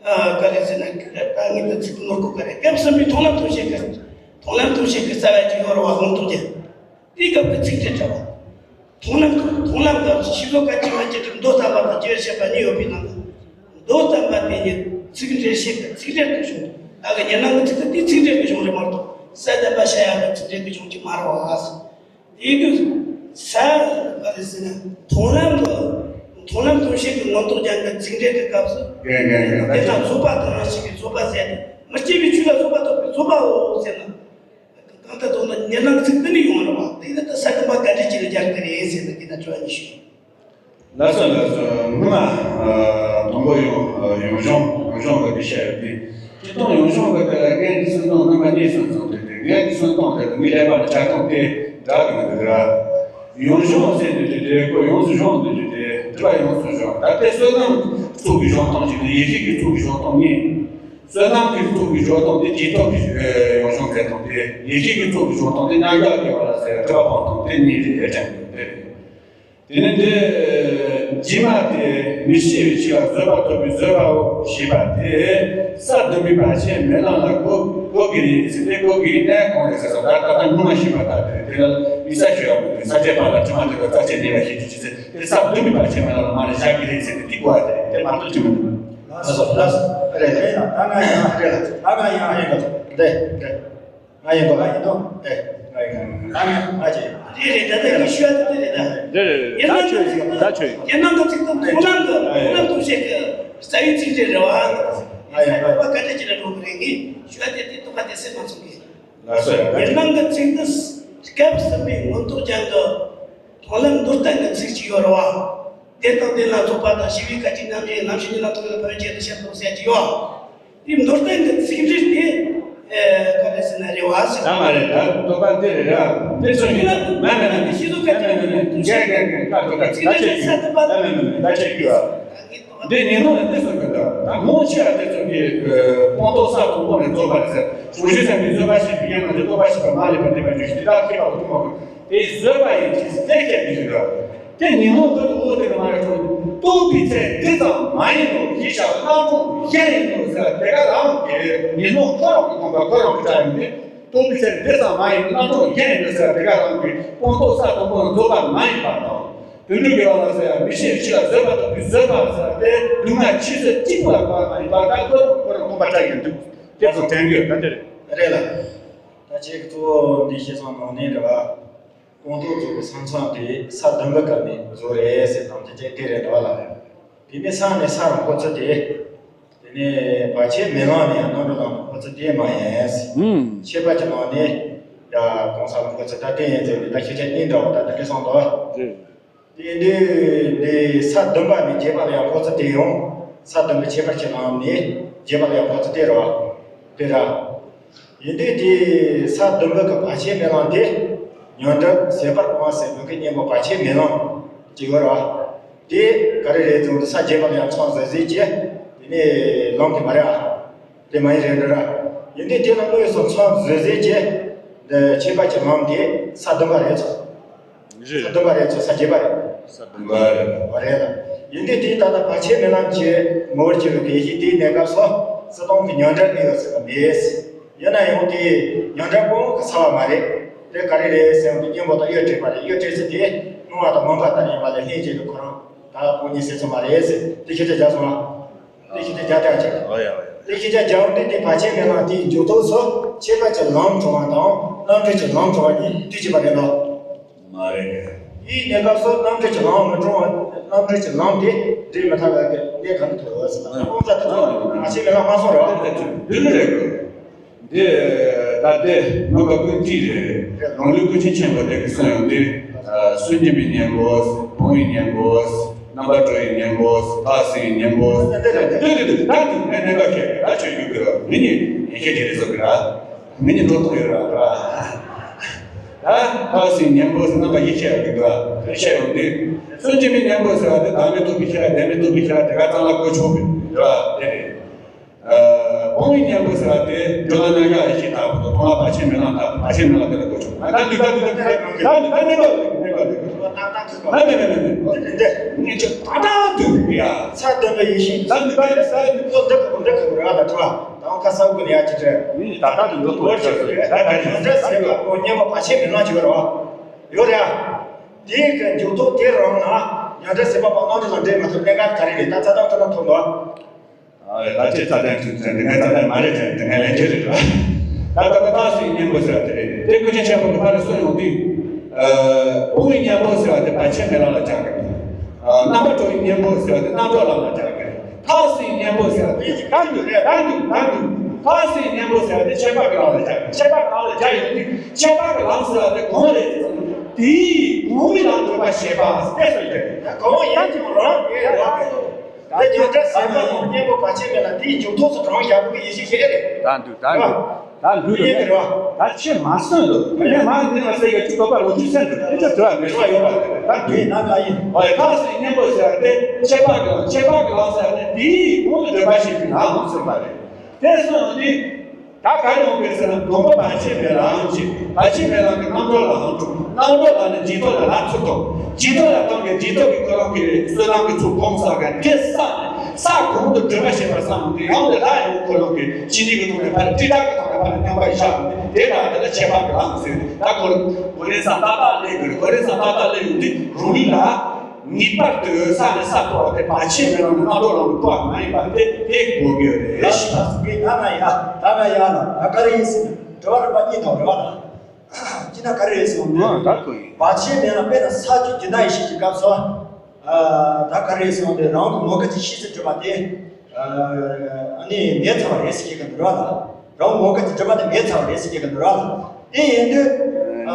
ཨ། ག་རེ་ཟེར་ན། ད་ངས་ད་ཚིག་ནོར་གོ་ག་རེ། སྐབས་གསུམ་པའི་མཐོང་ལམ་མཐོང་བྱེད་ཀྱི། མཐོང་ལམ་མཐོང་བྱེད་ཀྱི་རྩ་བ་ཅིག་ཡོད་རེད་བ། མངོན་རྟོགས་རྒྱན། དེའི་སྐབས་ཀྱི་ཚིག་འགྲེལ་འདྲ་བ། མཐོང་ལམ་དང་མཐོང་ལམ་དང་ཤེས་བཟོད་སྐད་ཅིག་མ་སྐྱེས་གྲུབ། མདོ་བསྟན་པ་དང་སྐྱེ་བར་བྱེད་པ་གཉིས་ཡོད་པའི་ནང་དུ། མདོ་བསྟན་པ་དེ་ཉིད་ཚིག་འགྲེལ་བྱེད་པའི་ཚིག་འགྲེལ་གྱི་གཞུང་། བདག་གི་ཉི་སྣང་གི་ཚིག་དེ་དེའི་ཚིག་འགྲེལ་གྱི་གཞུང་རེད་མ་གཏོགས། ས་བདུན་པ་བཤད་ཡག་གི་ཚིག་འགྲེལ་གྱི་གཞུང་ཅིག་མ་རེད་བ། དེའི་དུས་ས། ག་རེ་ཟེར་ན། མཐོང་ལམ་དུ། མཐོང་ལམ་མཐོང་བྱེད་ཀྱི་མངོན་རྟོགས་རྒྱན་གྱི་ཚིག་འགྲེལ་གྱི་སྐབས་སུ། རྒན་རྒན་རྒན། དེ་དག་རྫོགས་པ་དང་རང་བཞིན་གྱིས་རྫོགས་པ་ཟད་དེ། མི་སྐྱེ་བའི་ཆོས་ལ་རྫོགས་པ་ཐོབ་པའི་རྫོགས་པའོ་ཟེར་ན། གང་ལྟར་དོན་དུ་ཉི་སྣང་ཚིག་འདི་ནས་ཡོང་བ་རེད་བ། དེ་ནི་ད་ས་བདུན་པ་ག་འདྲ་ཅིག་ལ་སྦྱར་གི་རེད་ཟེར་ན། དེ་ན་དྲི་བ་གཉིས་ཤིག་ལགས་སོ་ལགས་སོ། སྔོན་མ་ཨ་དང་པོ་ཡང་ཡང་གཞུང་ཡང་གཞུང་གི་དེ་བཤད་ཡོད་དེ། སྤྱིར་བཏང་ཡང་གཞུང་གི་དེ་ལ་རྒན་གྱི་གསུང་སྟངས་རྣམ་པ་གཉིས་གསུངས་སོང་། དེ་དེ་རྒན་གྱི་གསུང་སྟངས་དེ་དང་ངའི་ཀླད་པ་ནས་འཁྲབ་སྟངས་དེ་འདྲ་གི་མི་འདུག་ར། ཡང་གཞུང་ཟེར་དུས་དེ་དེ་ཁོ་ཡོངས་སུ་སྦྱོང་དུས་དེ་དེ་དྲི་བ་ཡོངས་སུ་སྦྱོང་། ད་ལྟའི་བསོད་ནམས་ཚོགས་ཀྱི་སྦྱོང་སྟངས་ཅིག་དང་ཡེ་ཤེས་ཀྱི་ཚོགས་ཀྱི་སྦྱོང་སྟངས་གཉིས། བསོད་ནམས་ཀྱི་ཚོགས་ཀྱི་སྦྱོང་སྟངས་དེ་རྗེས་ཐོབ་ཀྱི་ཡང་གཞུང་ཟེར་སྟངས་དེ། ཡེ་ཤེས་ཀྱི་ཚོགས་ཀྱི་སྦྱོང་སྟངས་དེ་མཉམ་གཞག་དགེ་བ་ལ་ཟེར་དྲི་བ་སྤང་སྟངས་དེ་གཉིས་རེད་དྲན་གྱི་འདུག་དེ་རེད། དེ་ནས་འདི་རྗེས་མ་དེ་མི་སྐྱེ་བའི་ཆོས་ལ་བཟོད་པ་ཐོབ་པའི་བཟོད་པའོ་ཞེས་པ་དེ་ས་བདུན་པའི་བར་ཆད་མེད་ལམ་ལ་གོ་གོ་གི་རེད་ཟེར་ཏེ། གོ་གི་རེད་ན་གང་རེད་ཟེར་སོང་། ད་ད་ལྟ་སྔོན་མ་ཤེས་པ་ལྟར་དེ་རེད། དེ་ལ་དམིགས་བསལ་ཞུ་ཡག་མི་འདུག་ས་བཅད་པ་ལ་དྲི་མ་འདི་ག་རྩ་ཆེ་ནས་ཡ་ཤེས་རྒྱུ་ཅི་ཟེར། དེ་ས་བདུན་པའི་བར་ཆད་མེད་ལམ་ལ་མ་རེད་བཞག་གི་རེད་ཟེར་ཏེ་དེ་གོ་བ་དེ་རེད། དེ་མ་གཏོགས་ཅི་མི་འདུག་ལགས་སོ་ལགས་སོ། རེད་རེད། ད་ང་ཡང་རེད་ལ། ད་ང་ཡང་ཡིན་གོ། རེད་རེད། ང་ཡིན་གོ། ང་ཡིན་ནོ། ཨེ། ང་ཡིན་གོ། ང་ཡིན་ང་ཅི། རེད་རེད། ད་ལྟ་ཡིན་ཞུ་ཡ་དེ་རེད་ད། རེད་རེད་རེད། ད་ཆོས་ཡིན། ད་ཆོས་ཡིན། ཉི་སྣང་གི་ཚིག་དང་མཐོང་ལམ་གྱི། མཐོང་ལམ་མཐོང་བྱེད་ཀྱི་རྩ་བའི་ཚིག་འགྲེལ་རེད་བ། ང་ཡིན་གོ། བ་ག་དེ་ཅི་ལ་འགྲོ་གི་རེད། ངས་ཞུ་ཡ་དེ་དེ་ཐོག་མ་དེ་སེམས་མ་ཚོམ་གི། ལགས་སོ། ཡ། ཉི་སྣང་གི་ཚིག་འདི་སྐབས་གསུམ་པའི་མངོན་རྟོགས་རྒྱན་གྱི་མཐོང་ལམ་མདོར་བསྟན་གྱི་ཚིག་ཅིག་ཡོད་རེད་བ། དེ་དང་དེ་ལ་སོགས་པ་དང་ཤེས་པའི་སྐད་ཅིག་རྣམས་ཀྱིས། ལམ་ཤེས་ཉིད་ལ་རྟོགས་པས་ན་ཕན་ཡོན་ཆེ་དུ་བཤད་དོ་ཟེར་གྱི་ཡོད། དེ་མདོར་བསྟན་གྱི་ཚིག་འགྲེལ་དེ། ཨེ། ག་རེ་ཟེར་ན་རེ་བ་ཟེར། ད་མ་རེད། ད་རྟོགས་པ་འདི་རེད་ར། འདི་ཚོ་ཡིན་ན་མ་མེད་ན་ནི་ཤེས་བཟོད་སྐད་ཅིག་མ་མེད་ན་ནི་འགན་འགན་འགན་ད་རྟོགས་པ་ཚིག་འགྲེལ་ས་བདུན་པ་ད་མེད་མེད་མེད་ད་ཆེ་རྒྱུ་ཨ། འདི་ཉིན་ནོ་ནི་འདི་ཚོ་གི་ད་ད་མོ་ཆེ་ཨ། འདི་ཚོ་གི་སྤངས་རྟོགས་ས་དང་པོ་ནས་རྫོགས་པ་རེད་ཟེར། གཟུགས་ཅན་སེམས་ཀྱི་བཟོད་པ་ཞེས་པའི་ཡང་ན་འདི་རྟོགས་པ་ཞེས་པ་མ་རེད་པ། འདི་མ་འཇུག་ཞིག་འདི་དག་ཁྱད་པར་དུ་མ་གོ། དེ་བཟོད་པ་ཡིན་གྱི་ཟེར་ཁྱད་མི་འདུག་ག་དེ་ཉོན་མོངས་ཀུན་ཏུ་འོད་དེ་མ་རེད་དོ། རྟོགས་པའི་ཚེ་འདི་ཙམ་མ་ཡིན་ནོ། ཡིད་ཆེས་རྣམ་གྲངས་གཞན་ཡིན་ནོ་ཟེར། དེ་ག་རང་གི་ཉོན་མོངས་ཀུན་རང་གི་སྟོང་པ་ཀུན་རང་གི་སྒྲ་ཡིན་ཏེ། རྟོགས་པའི་ཚེ་འདི་ཙམ་མ་ཡིན་ནོ། རྣམ་གྲངས་གཞན་ཡིན་ནོ་ཟེར། དེ་ག་རང་གི་སྤངས་རྟོགས་ས་དང་པོ་རྫོགས་པ་མ་ཡིན་པ་དང་། དོན་གྲུབ་དགེ་བ་ལ་ཟེར་ཡང་མི་ཤེས་ཕྱི་ལ་བཟོད་པ་ཐོབ་པའི་བཟོད་པ་ཟེར་ཏེ་ལུས་ངག་ཡིད་གསུམ་གཅིག་པ་ལ་གོ་བ་མ་ཡིན་པར་ད་ཀུན་རང་ཀུན་རང་སྟོང་པ་སྒྲ་ཡིན་འདུག་དེ་ཚོ་དྲན་དགོས། ད་འདི་རེད། རེད་ལ། ད་ཁྱེད་ཀྱི་གཙོ་བོ་འདི་ཤེས་སོང་ནང་ནས་རེད་བ། སྤངས་རྟོགས་རྫོགས་པའི་ས་མཚམས་དེ་ས་བདུན་པའི་སྐབས་ནས་རྫོགས་རེད་ཟེར་དང་དེ་ཅན་དེ་རེད་འདུག་ལ། དེ་ནས་ས་ནས་ས་རུ་འཁོར་ཚུལ་དེ། དེ་ནས་བར་ཆད་མེད་ལམ་ནས་རྣམ་གྲོལ་ལམ་དུ་འཁོར་ཚུལ་དེ་མ་ཡིན། ཨུམ། ཁྱད་པར་གྱི་ནང་ནས་ཡ་གང་ས་ལ་འཁོར་ཚུལ་ད་དེ་ཡིན་ཟེར་ནས་ད་ཤེས་བྱ་གཉིས་འདྲ་བ་ད་དེ་འདྲ་སོང་དོ། རེད། དེ་འདི་འདི་ས་བདུན་པ་ནས་རྒྱས་པ་ལ་ཡང་འཁོར་ཚུལ་དེ་ཡང་ས་བདུན་པའི་ཁྱད་པར་གྱི་ནང་ནས་རྒྱས་པ་ལ་ཡང་འཁོར་ཚུལ་དེ་རེད་བ། དེ་ར། ཡིན་དུས་དེ་ས་བདུན་པའི་གི་བར་ཆད་མེད་ལམ་དེ། ཉོན་སྒྲིབ་ཟད་པར་སྤང་བ་ཟེར་བའི་གི་གཉེན་པོ་བར་ཆད་མེད་ལམ་གཅིག་ཡོད་རེད་བ། དེ་ག་རེ་རེད་ཟེར་དུས་ས་བརྒྱད་པ་ལ་ཡང་མཚམས་བཟོད་བཟོད་ཀྱི་དེ་ནས་ལམ་དེ་མ་རེད་བ། དེ་མ་ཡིན་རེད་འདྲ་ར། ཡིན་དུས་དེ་ལ་དངོས་སུ་མཚམས་བཟོད་བཟོད་ཀྱི་འདི་ཁྱད་པར་གྱི་ལམ་དེ་ས་བདུན་པ་རེད་ཚོ། རེད། ས་བདུན་པ་རེད་ཚོ། ས་བརྒྱད་པ་རེད། ས་བདུན་པ་རེད། བ་རེད་ལ། ཡིན་དུས་དེ་ད་ལྟ་བར་ཆད་མེད་ལམ་གྱི་ངོ་བོར་གྱུར་པའི་ཡེ་ཤེས་དེའི་གནས་སྐབས་སུ་སྤྱིར་བཏང་གི་ཉོན་སྒྲིབ་གནས་ཡོད་ཟེར་བ་མེད། ཡིན་ན་ཡང་དེ་ཉོན་སྒྲིབ་ཀུན་གྱི་ས་བ་མ་རེད། དེ་ག་རེ་རེད་ཟེར་ཡང་དེ་གཉེན་པོ་དང་གཡོ་བྲལ་བ་རེད། གཡོ་བྲལ་ཚུལ་དེ་སྣང་བ་དང་མུན་པ་ལྟར་ཡིན་པ་ལས་ལྷན་སྐྱེས་ཀྱི་ཁོ་རང་དག་ཀུན་གཉིས་ཟེར་ཚུལ་མ་རེད་ཟེར་དེ་ཤེས་བྱ་རྒྱག་སོང་ང་། དེ་ཤེས་བྱ་རྒྱག་སྟེ་ཅིག་ཨོ་ཡ་ཨོ་ཡ། དེ་ཤེས་བྱ་རྒྱག་སྟེ་དེ་བར་ཆད་མེད་ལམ་དེའི་འཇུག་ཐོག་སུ་ཁྱད་པར་གྱི་ལམ་གྲོལ་བ་དང་རྣམ་གྲོལ་གྱི་ལམ་གྲོལ་བ་གཉིས་དུས་གཅིག་པ་རེད་ལ། མ་རེད། དེའི་གནས་སྐབས་སུ་རྣམ་གྲོལ་གྱི་ལམ་མི་གྲོལ་བ། རྣམ་གྲོལ་གྱི་ལམ་དེ་འདྲེས་མི་ཐུབ་པའི་གནས་ག་འདྲ་ཐུབ་ཟེར་ན། ཨོ་ཡ། དབང་རྩ་དེ་ཚོ་བར་ཆད་མེད་ལམ་མ་སོང་རེད་བ། དེ་ཚོ་རེད་གོ། འདི་ད་ལྟའི་ནང་པ་ཀུན་བཏུས་རེད། རང་ལུགས་ཀུན་མཁྱེན་ཆེན་པོ་དེ་གིས་གསུངས་ཡོང་དུས། སུན་འབྱིན་པའི་གཉེན་པོ། སྤོང་བའི་གཉེན་པོ། རྣམ་པར་གྲོལ་བའི་གཉེན་པོ། ཕར་ཕྱིན་གཉེན་པོ། ད་དེ་ད་དེ་ད་དེ་ངས་གནད་འགག་བཤད་ད་ཆོས་རྒྱུད་ཀྱི་མི་ཉིད་ཡན་ཆད་ཀྱི་རེ་ཟུང་གི་ར། མི་ཉིད་འགྲོ་སྟངས་ཡོད་ར་ར། ད་ཕར་ཕྱིན་གཉེན་པོ་ཟེར་རྣམ་པ་བཞི་བཤད་ཡོང་གི་འདུག་ར། དེ་བཤད་ཡོང་དུས། སུན་འབྱིན་པའི་གཉེན་པོ་ཟེར་བ་དེ་བདག་མེད་རྟོགས་པའི་ཤེས་རབ་བདེན་མེད་རྟོགས་པའི་ཤེས་རབ་དེ་ག་ཙམ་ལ་གོ་ཆོག་གི་ར་དེ་རེད། སྤོང་བའི་གཉེན་པོ་ཟེར་བ་དེ་སྦྱོར་ལམ་རྣམ་གཞག་ཡེ་ཤེས་ལྟ་བུ་དང་མཐོང་ལམ་བར་ཆད་མེད་ལམ་ལྟ་བུ། བར་ཆད་མེད་ལམ་དེ་ལ་གོ་ཆོག་ད་འདི་ད་འདི་ད་འདི་ད་འདི་ད་གནད་འགག་རེད། གནད་འགག་རེད། ཏག་ཏག་གི་གོ། མེད་མེད་མེད་མེད། འདི་འདི་འདི། ངས་ཁྱོད་ཏག་ཏག་འདུག་ཡ། ཚ་དོན་པ་ཡེ་ཤེས། ད་འདི་ད་ཡིན་ས་ཡིན། ཁོ་འདི་གི་འདི་གི་ར་ལ་ཁྲ། ད་ཁ་སང་གི་ལ་ཡ་ཅི་ཅི། ངས་ཏག་ཏག་འདི་འདུག་གོ་ཤ་ཟེར། ད་ད་ཡིན་ས་ཡིན། ཡོད་རེད་ཡ། དེའི་གི་འཇུག་ཐོག་དེ་རང་ན་ཉ་སྒྲ་ཟེར་བ་པ་གནམ་གྲུ་ལ་འདྲེས་མ་ཐུབ་གནད་འགག་ག་རེ་རེད། ད་རྩ་དང་ཐོག་ན་ཐོག་ནོ། ཨ་ད་ཅི་རྩ་དང་ཐོག་ཚན་འདི་ངའི་རྩ་དང་མ་རེད་ཚན་འདི་ངའི་ལན་ཁྱེར་རེད་བ། ད་ད་ད་ད་སུའི་གཉེན་པོ་ཟེར་བ་དེ་རེད། དེ་ཀུན་མཁྱེན་ཆེན་པོ་གི་ཕ་རི་སུ་ཡོང་དུས། ཨ་དབུ་མའི་གཉེན་པོ་ཟེར་བ་དེ་བར་ཆད་མེད་ལམ་ལ་སྦྱར་གི་འདུག་ཨ་རྣམ་པར་གྲོལ་བའི་གཉེན་པོ་ཟེར་བ་དེ་རྣམ་གྲོལ་ལམ་ལ་སྦྱར་གི་འདུག་ཐབས་ཟིན་གཉེན་པོ་ཟེར་བ་དེ་ད་འདུག་ད་འདུག་ད་འདུག་ཐབས་ཟིན་གཉེན་པོ་ཟེར་བ་དེ་ཁྱད་པར་གྱི་ལམ་ལ་སྦྱར། ཁྱད་པར་གྱི་ལམ་ལ་སྦྱར་ཡོང་དུས་ཁྱད་པར་གྱི་ལམ་ཟེར་བ་དེ་གང་རེད་ཟེར་ན། དེའི་གོང་མའི་ལམ་བགྲོད་པ་བྱེད་པ་ཟེར་སོ་ཡོད་རེད། གོང་ཡིན་ཀྱང་རང་དེ་རེད། ད་རྒྱུ་འབྲས་ཟེར་བ་ཡང་གཉེན་པོ་བར་ཆད་མེད་ལ་དེའི་འཇུག་ཐོག་སུ་གྲངས་བཞག་པའི་ཡེ་ཤེས་ཤེས་རེད། ད་འདུག་ད་འདུག་ད་འདུག་ཡིན་གྱི་རེད་བ། ད་ཁྱེད་མ་གསོན་ལོ། ཁྱེད་མ་འདི་མ་ཟེར་ཡ་ཅིག་དོགས་པ་ལོ་རྒྱུས་ཟེར་འདུག་དེ་ཚོ་དྲི་བ་མེད་པ་ཡོད་པ་རེད། ད་འདུག་ཡིན་ན་ང་ཡིན། ཨོ་ཡ། ཐབས་ཟིན་གཉེན་པོ་ཟེར་བ་དེ་ཁྱད་པར་གྱི་ལམ། ཁྱད་པར་གྱི་ལམ་ཟེར་བ་དེ་དེའི་གོང་དུ་བགྲོད་པ་བྱེད་པའི་ལམ་ཟེར་བ་རེད། དེ་སོང་ཡོང་དུས། ད་ག་རེ་ཡོང་གི་ཟེར་ན། སྡོང་པོ་བར་ཆད་མེད་ལམ་གྱི། བར་ཆད་མེད་ལམ་གྱི་རྣམ་གྲོལ་ལམ་དྲུག་རྣམ་གྲོལ་ལམ་ནས་རྗེས་ཐོབ་ལ་ལམ་ཚུར་ཐོབ། རྗེས་ཐོབ་ལ་བཏང་གི་རྗེས་ཐོབ་ཀྱི་ཁོ་རང་གི་བསོད་ནམས་ཀྱི་ཚུལ་གོམས་བསགས་ག་དེ་བསགས་ནས་ས་གོང་དུ་བགྲོད་པ་བྱེད་པར་བསམ་སྟེ། ཡང་དེ་ལ་ཡང་ཁོ་རང་གི་ཅི་ནུས་ཀྱི་ཐོག་ནས་ཕར་ཏི་ཏག་གི་ཐོག་ནས་ཕར་མཉམ་པར་བཞག་ནས་དེ་ལ་དེ་ལ་ཁྱད་པར་གྱི་ལམ་ཟེར་ནས། ད་ཁོ་ཁོ་རེ་ས་ཏག་ཏག་སླེབས་དགོས་རེད། ཁོ་རེ་ས་ཏག་ཏག་སླེབས་ཡོང་དུས་རང་ཉིད་ལ། ངེས་པར་དུ་ས་ནས་ས་སྤོ་བ་དེ་བར་ཆད་མེད་ལམ་ནས་རྣམ་གྲོལ་ལམ་དུ་སྤོ་བ་མ་ཡིན་པ་དེ་དེ་དགོས་ཀྱི་རེད། ད་ད་ད་ད་ཡ་ད་ད་ག་རེ་ཡིན་ཟེར་ན། དྲི་བ་རིམ་པ་གཉིས་དང་རེད་བ། ད་ཅི་ན་ག་རེ་ཡིན་ཟེར་ན། ཨ་ད་ཁོ་ཡིན། བར་ཆད་མེད་ལམ། དཔེར་ན་ས་བཅུ་བདུན་ཟླ་ཡེ་ཤེས་ཀྱི་སྐབས་སུ། ཨ་ད་ག་རེ་ཡིན་ཟེར་ན། རང་གི་ངོ་སྐལ་གྱི་ཤེས་ཚད་གྲུབ་པ་དེ། ཨ་ནི་མེད་ཚར་བ་རེད་ཟེར་གྱི་འདུག་ར་ལ། རང་ངོ་སྐལ་གྱི་གྲུབ་པ་དེ་མེད་ཚར་བ་རེད་ཟེར་གྱི་འདུག་ར་ལ། དེ་ཡིན་དུས།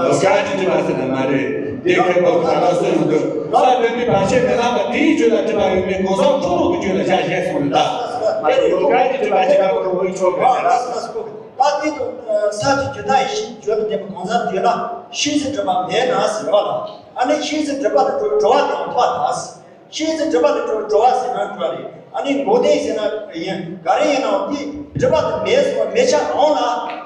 ལོ་སྐལ་གྱི་གྲུབ་པ་ཟེར་ན་མ་རེད། དེ་ཁེ་པོ་ཁ་ལ་སོན་འདུག་ས་བོན་པའི་བར་ཆད་མེད་ལམ་པ་དེའི་རྒྱུད་ལ་གྲུབ་པ་ཡོད་མེད་གང་ཟག་ཁོ་རང་གི་རྒྱུད་ལ་བཞག་བཞག་སོང་རེད་ད། མ་གཏོགས་ལོ་སྐལ་གྱི་གྲུབ་པ་ཅི་ལ་ཁོ་རང་འོས་ཆོག་གི་རེད། ད་དེ་དང་ས་བཅུ་བདུན་ཟླ་ཡེ་ཤེས་རྒྱུད་ལ་བསྡད་པའི་གང་ཟག་རྒྱུད་ལ་ཤེས་ཚད་གྲུབ་པ་མེད་ན་ཟེར་བ་ལ། ཨ་ནི་ཤེས་ཚད་གྲུབ་པ་དེ་གྲུབ་པ་དང་ཐོག་ད། ཤེས་ཚད་གྲུབ་པ་དེ་གྲུབ་གྲུབ་པ་ཟེར་ན་གྲུབ་པ་རེད། ཨ་ནི་འགོག་བདེན་ཟེར་ན་ཡིན། ག་རེ་ཡིན་ནའང་དེ་གྲུབ་པ་དེ་མེད་སོང་བ་མེད་ཆ་རང་ལ་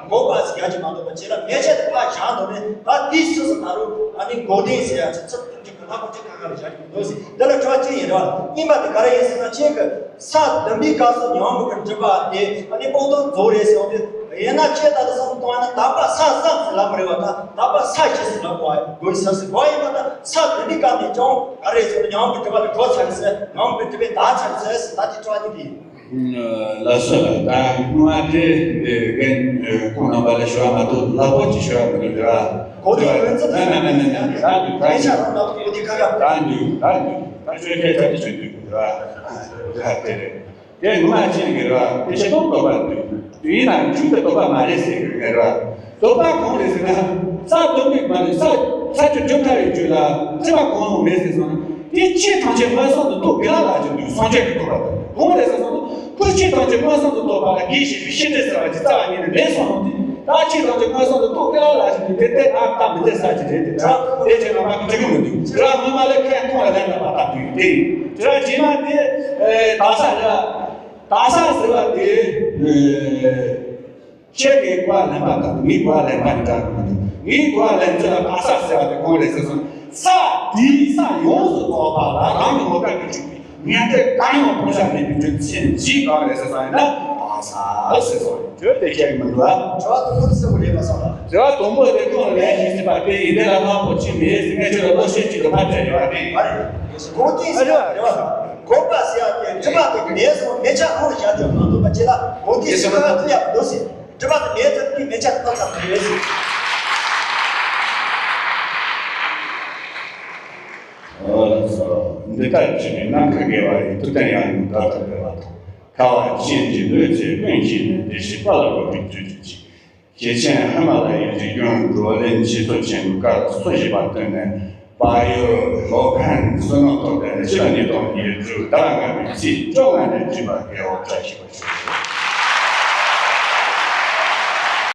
འགོག་པ་ཟེར་ཡ་ཅིག་མ་གཏོགས་པ་བྱས་ན། མེད་ཆ་དེ་ཕར་བཞག་འདུག་ནས་ད་དེའི་ཕྱིས་སུ་ད་རུང་ཨ་ནི་འགོག་བདེན་ཟེར་ཡ་ཅིག་ཚིག་ཐུབ་ཀྱི་གི་ལྷག་པོ་ཅིག་གང་ག་ལ་བཞག་གི་མི་འདུག་ཟེར། འདི་ལ་དྲི་བ་གཅིག་ཡིན་རེད་བ། གཉིས་པ་དེ་ག་རེ་ཡིན་ཟེར་ན། ཁྱེད་ཀྱི་ས་བདུན་པའི་སྐབས་སུ་ཉོན་མོངས་ཀྱི་གྲུབ་པ་དེ་ཨ་ནི་སྤངས་རྟོགས་རྫོགས་རེད་ཟེར་བ་དེ། ཡིན་ན་ཁྱེད་ད་ལྟ་བསམ་བློ་གཏོང་ཡ་ན། དག་པ་ས་བསམ་ཟེར་ལབ་མ་རེད་བ། ད་དག་པ་ས་ཞེས་ཟེར་ལབ་དགོས་ཟེར་ཟེར་དགོས་ཡིན་པ། ད་ས་དེ་འདི་སྐབས་ནས་ཀྱང་ག་རེ་ཟེར་ན། ཉོན་མོངས་ཀྱི་གྲུབ་པ་དེ་གྲོལ་ཚར་ཟེར། ཉོན་མོངས་ཀྱི་གྲུབ་པས་དག་ཚར་ཟེར་ཟེར། ད་དེ་དྲི་བ་གཉིས་དེ་ཡིན། ལགས་སོ། ད་སྔོན་མ་དེ་རྒན་ཁོང་རྣམ་པ་ལ་ཞུ་བ་མ་གཏོགས་ལྷག་པོ་ཅིག་ཞུ་བ་མི་འདུག་ར། གོ་དེ་ཡོད་ཚད་ན་ན་ན་ན་ན་ད་དུ་ད་ཡིན་ཆ་རང་ལ་གོ་དེ་ཁ་ཁ་ད་འདུག་ད་འདུག་ད་ཆོས་ཁྱད་ཆ་དེ་ཆོས་འདུག་ར། ད་དེ་རེད། དེ་ངོ་མ་ཅི་ཡིན་གྱི་རེད་བ། དེ་ཆེ་མཐོང་རྟོགས་པ་འདུག་དུས་ཡིན་ན་མཇུག་ཏུ་རྟོགས་པ་མ་རེད་ཟེར་གྱི་རེད་བ། རྟོགས་པ་གང་རེད་ཟེར་ན། ས་བདུན་པའི་མ་རེད། ས་ས་བཅུ་བཅུ་ཐ་ཡི་རྒྱུད་ལ་སྲིད་པ་གང་རུང་མེད་ཟེར་སོང་ན། དེ་ཆོས་ཐམས་ཅད་མངོན་སུམ་དུ་རྟོགས་དགོས་ལ་ལ་ཅིག་འདུག་སངས་རྒྱས་ཀྱི་རྟོགས་པ་དང་གང་རེད་ཟེར་སོང་ན། ཁོ་ཆོས་ཐམས་ཅད་མངོན་སུམ་དུ་རྟོགས་པ་ལ་དགེ་བཤེས་པའི་བཤེས་སྤྲིང་ཟེར་བ་ཅིག་རྩ་བ་ཉིད་ནས་མེད་སོང་ནོ། དེ་ད་ཆོས་ཐམས་ཅད་མངོན་སུམ་དུ་རྟོགས་དགོས་ལ་ལ་ཅིག་འདུག་དེ་ལྟར་ཨ་ད་མི་འདོད་ས་ཅིག་རེད། དེ་དེ་ཆོས་ངོ་མ་གི་འགྲིག་གི་མི་འདུག་དེ་ལ་སྔོན་མ་ལས་ཁས་ཁོང་ལ་ལན་ལ་མ་བཏབ་དུས་དེ་ཡིན། དེ་ལ་རྗེས་མ་དེ་ཨེ་དག་ས་ར། དག་ས་ཟེར་བ་དེ་ཨེ་ཁྱེད་ཀྱི་གོ་བ་ལེན་པ་དང་ངའི་གོ་བ་ལེན་པ་འདྲ་གི་མི་འདུག་ངའི་གོ་བ་ལེན་ཚུལ་ལ་དག་ས་ཟེར་བ་དེ་གང་རེད་ཟེར་སོང་། ས་དེའི་ས་ཡོངས་སུ་རྫོགས་པ་ལ་རང་གི་ངོ་སྐལ་དུ་གྱུར་པའི་ཉན་ཐོས་གང་ཡང་སྤང་བྱ་མེད་པའི་དོན་ཚན་གཅིག་གང་རེད་ཟེར་སོང་ཡིན་ན་དག་ས་ཟེར་སོང་ཡིན། བརྗོད་དེ་ཁྱེད་ཀྱི་མི་འདུག་ཨ། དྲི་བ་དང་པོ་དེ་གསལ་པོ་རེད་པ་སོང་ལ། དྲི་བ་དང་པོ་དེ་ཁོང་ལན་ཞིག་ཟིན་པ་དེ་ཡིན་དེ་ལ་གླང་པོ་ཆེ་མེད་ཟེར། ངས་ཁྱོད་ལ་བློ་ཤེད་ཅིག་ཏུ་ཕར་སྤྲད་ཡོད་པ་དེ། མ་རེད། གོ་དེ་ཟེར་བ་རེད་བ། གོ་པ་ཟེར་ཡ་དེ་དྲི་བ་དེ་མེད་སོང་མེད་ཆ་ཁོང་ལ་བཞག་རྒྱུ་མ་གཏོགས་པ་ཅི་ལ་གོ་དེ་ཟེར་བ་ཐུག་ཡག་འདུག་ཟེར། དྲི་བ་དེ་མེད་ཚར་དུས་མེད་ཆ་ཐོབ་ཚར་བ་རེད་ཟེར། འོ་ལགས་སོ། འདི་ལྟར་བྱས་ནས་ནམ་མཁའ་དགེ་བ་ཡི། ཐུབ་བསྟན་ཡང་ཡུམ་དགའ་ལྟར་འཕེལ་བ་དང་། ཁ་བ་ཅན་གྱི་གནོད་འཚེ་ཀུན་ཞི་ནས། བདེ་གཤེགས་དཔལ་ལ་འགོད་པའི་བདུད་རྩི་ཆེ། ཞེ་ཆེན་ཧི་མ་ལ་ཡའི་རི་རྒྱུད་འགྲོ་ལྡན་འཆི་གསོ་ཆེན་པོའི་བཀའ་སྲོལ་བཞི་པ་བཏོན་ནས། བག་ཡོད་སློབ་དཔོན་བསོད་ནམས་སྟོབས་ལྡན་ནས་སྤྱི་ལོ་ཉིས་སྟོང་ཉེར་དྲུག་ཟླ་བ་ལྔ་པའི་ཚེས་བཅོ་ལྔ་ནས་བརྒྱུད་པ་དགེ་བ་བཀྲ་ཤིས་པ་ཞུ།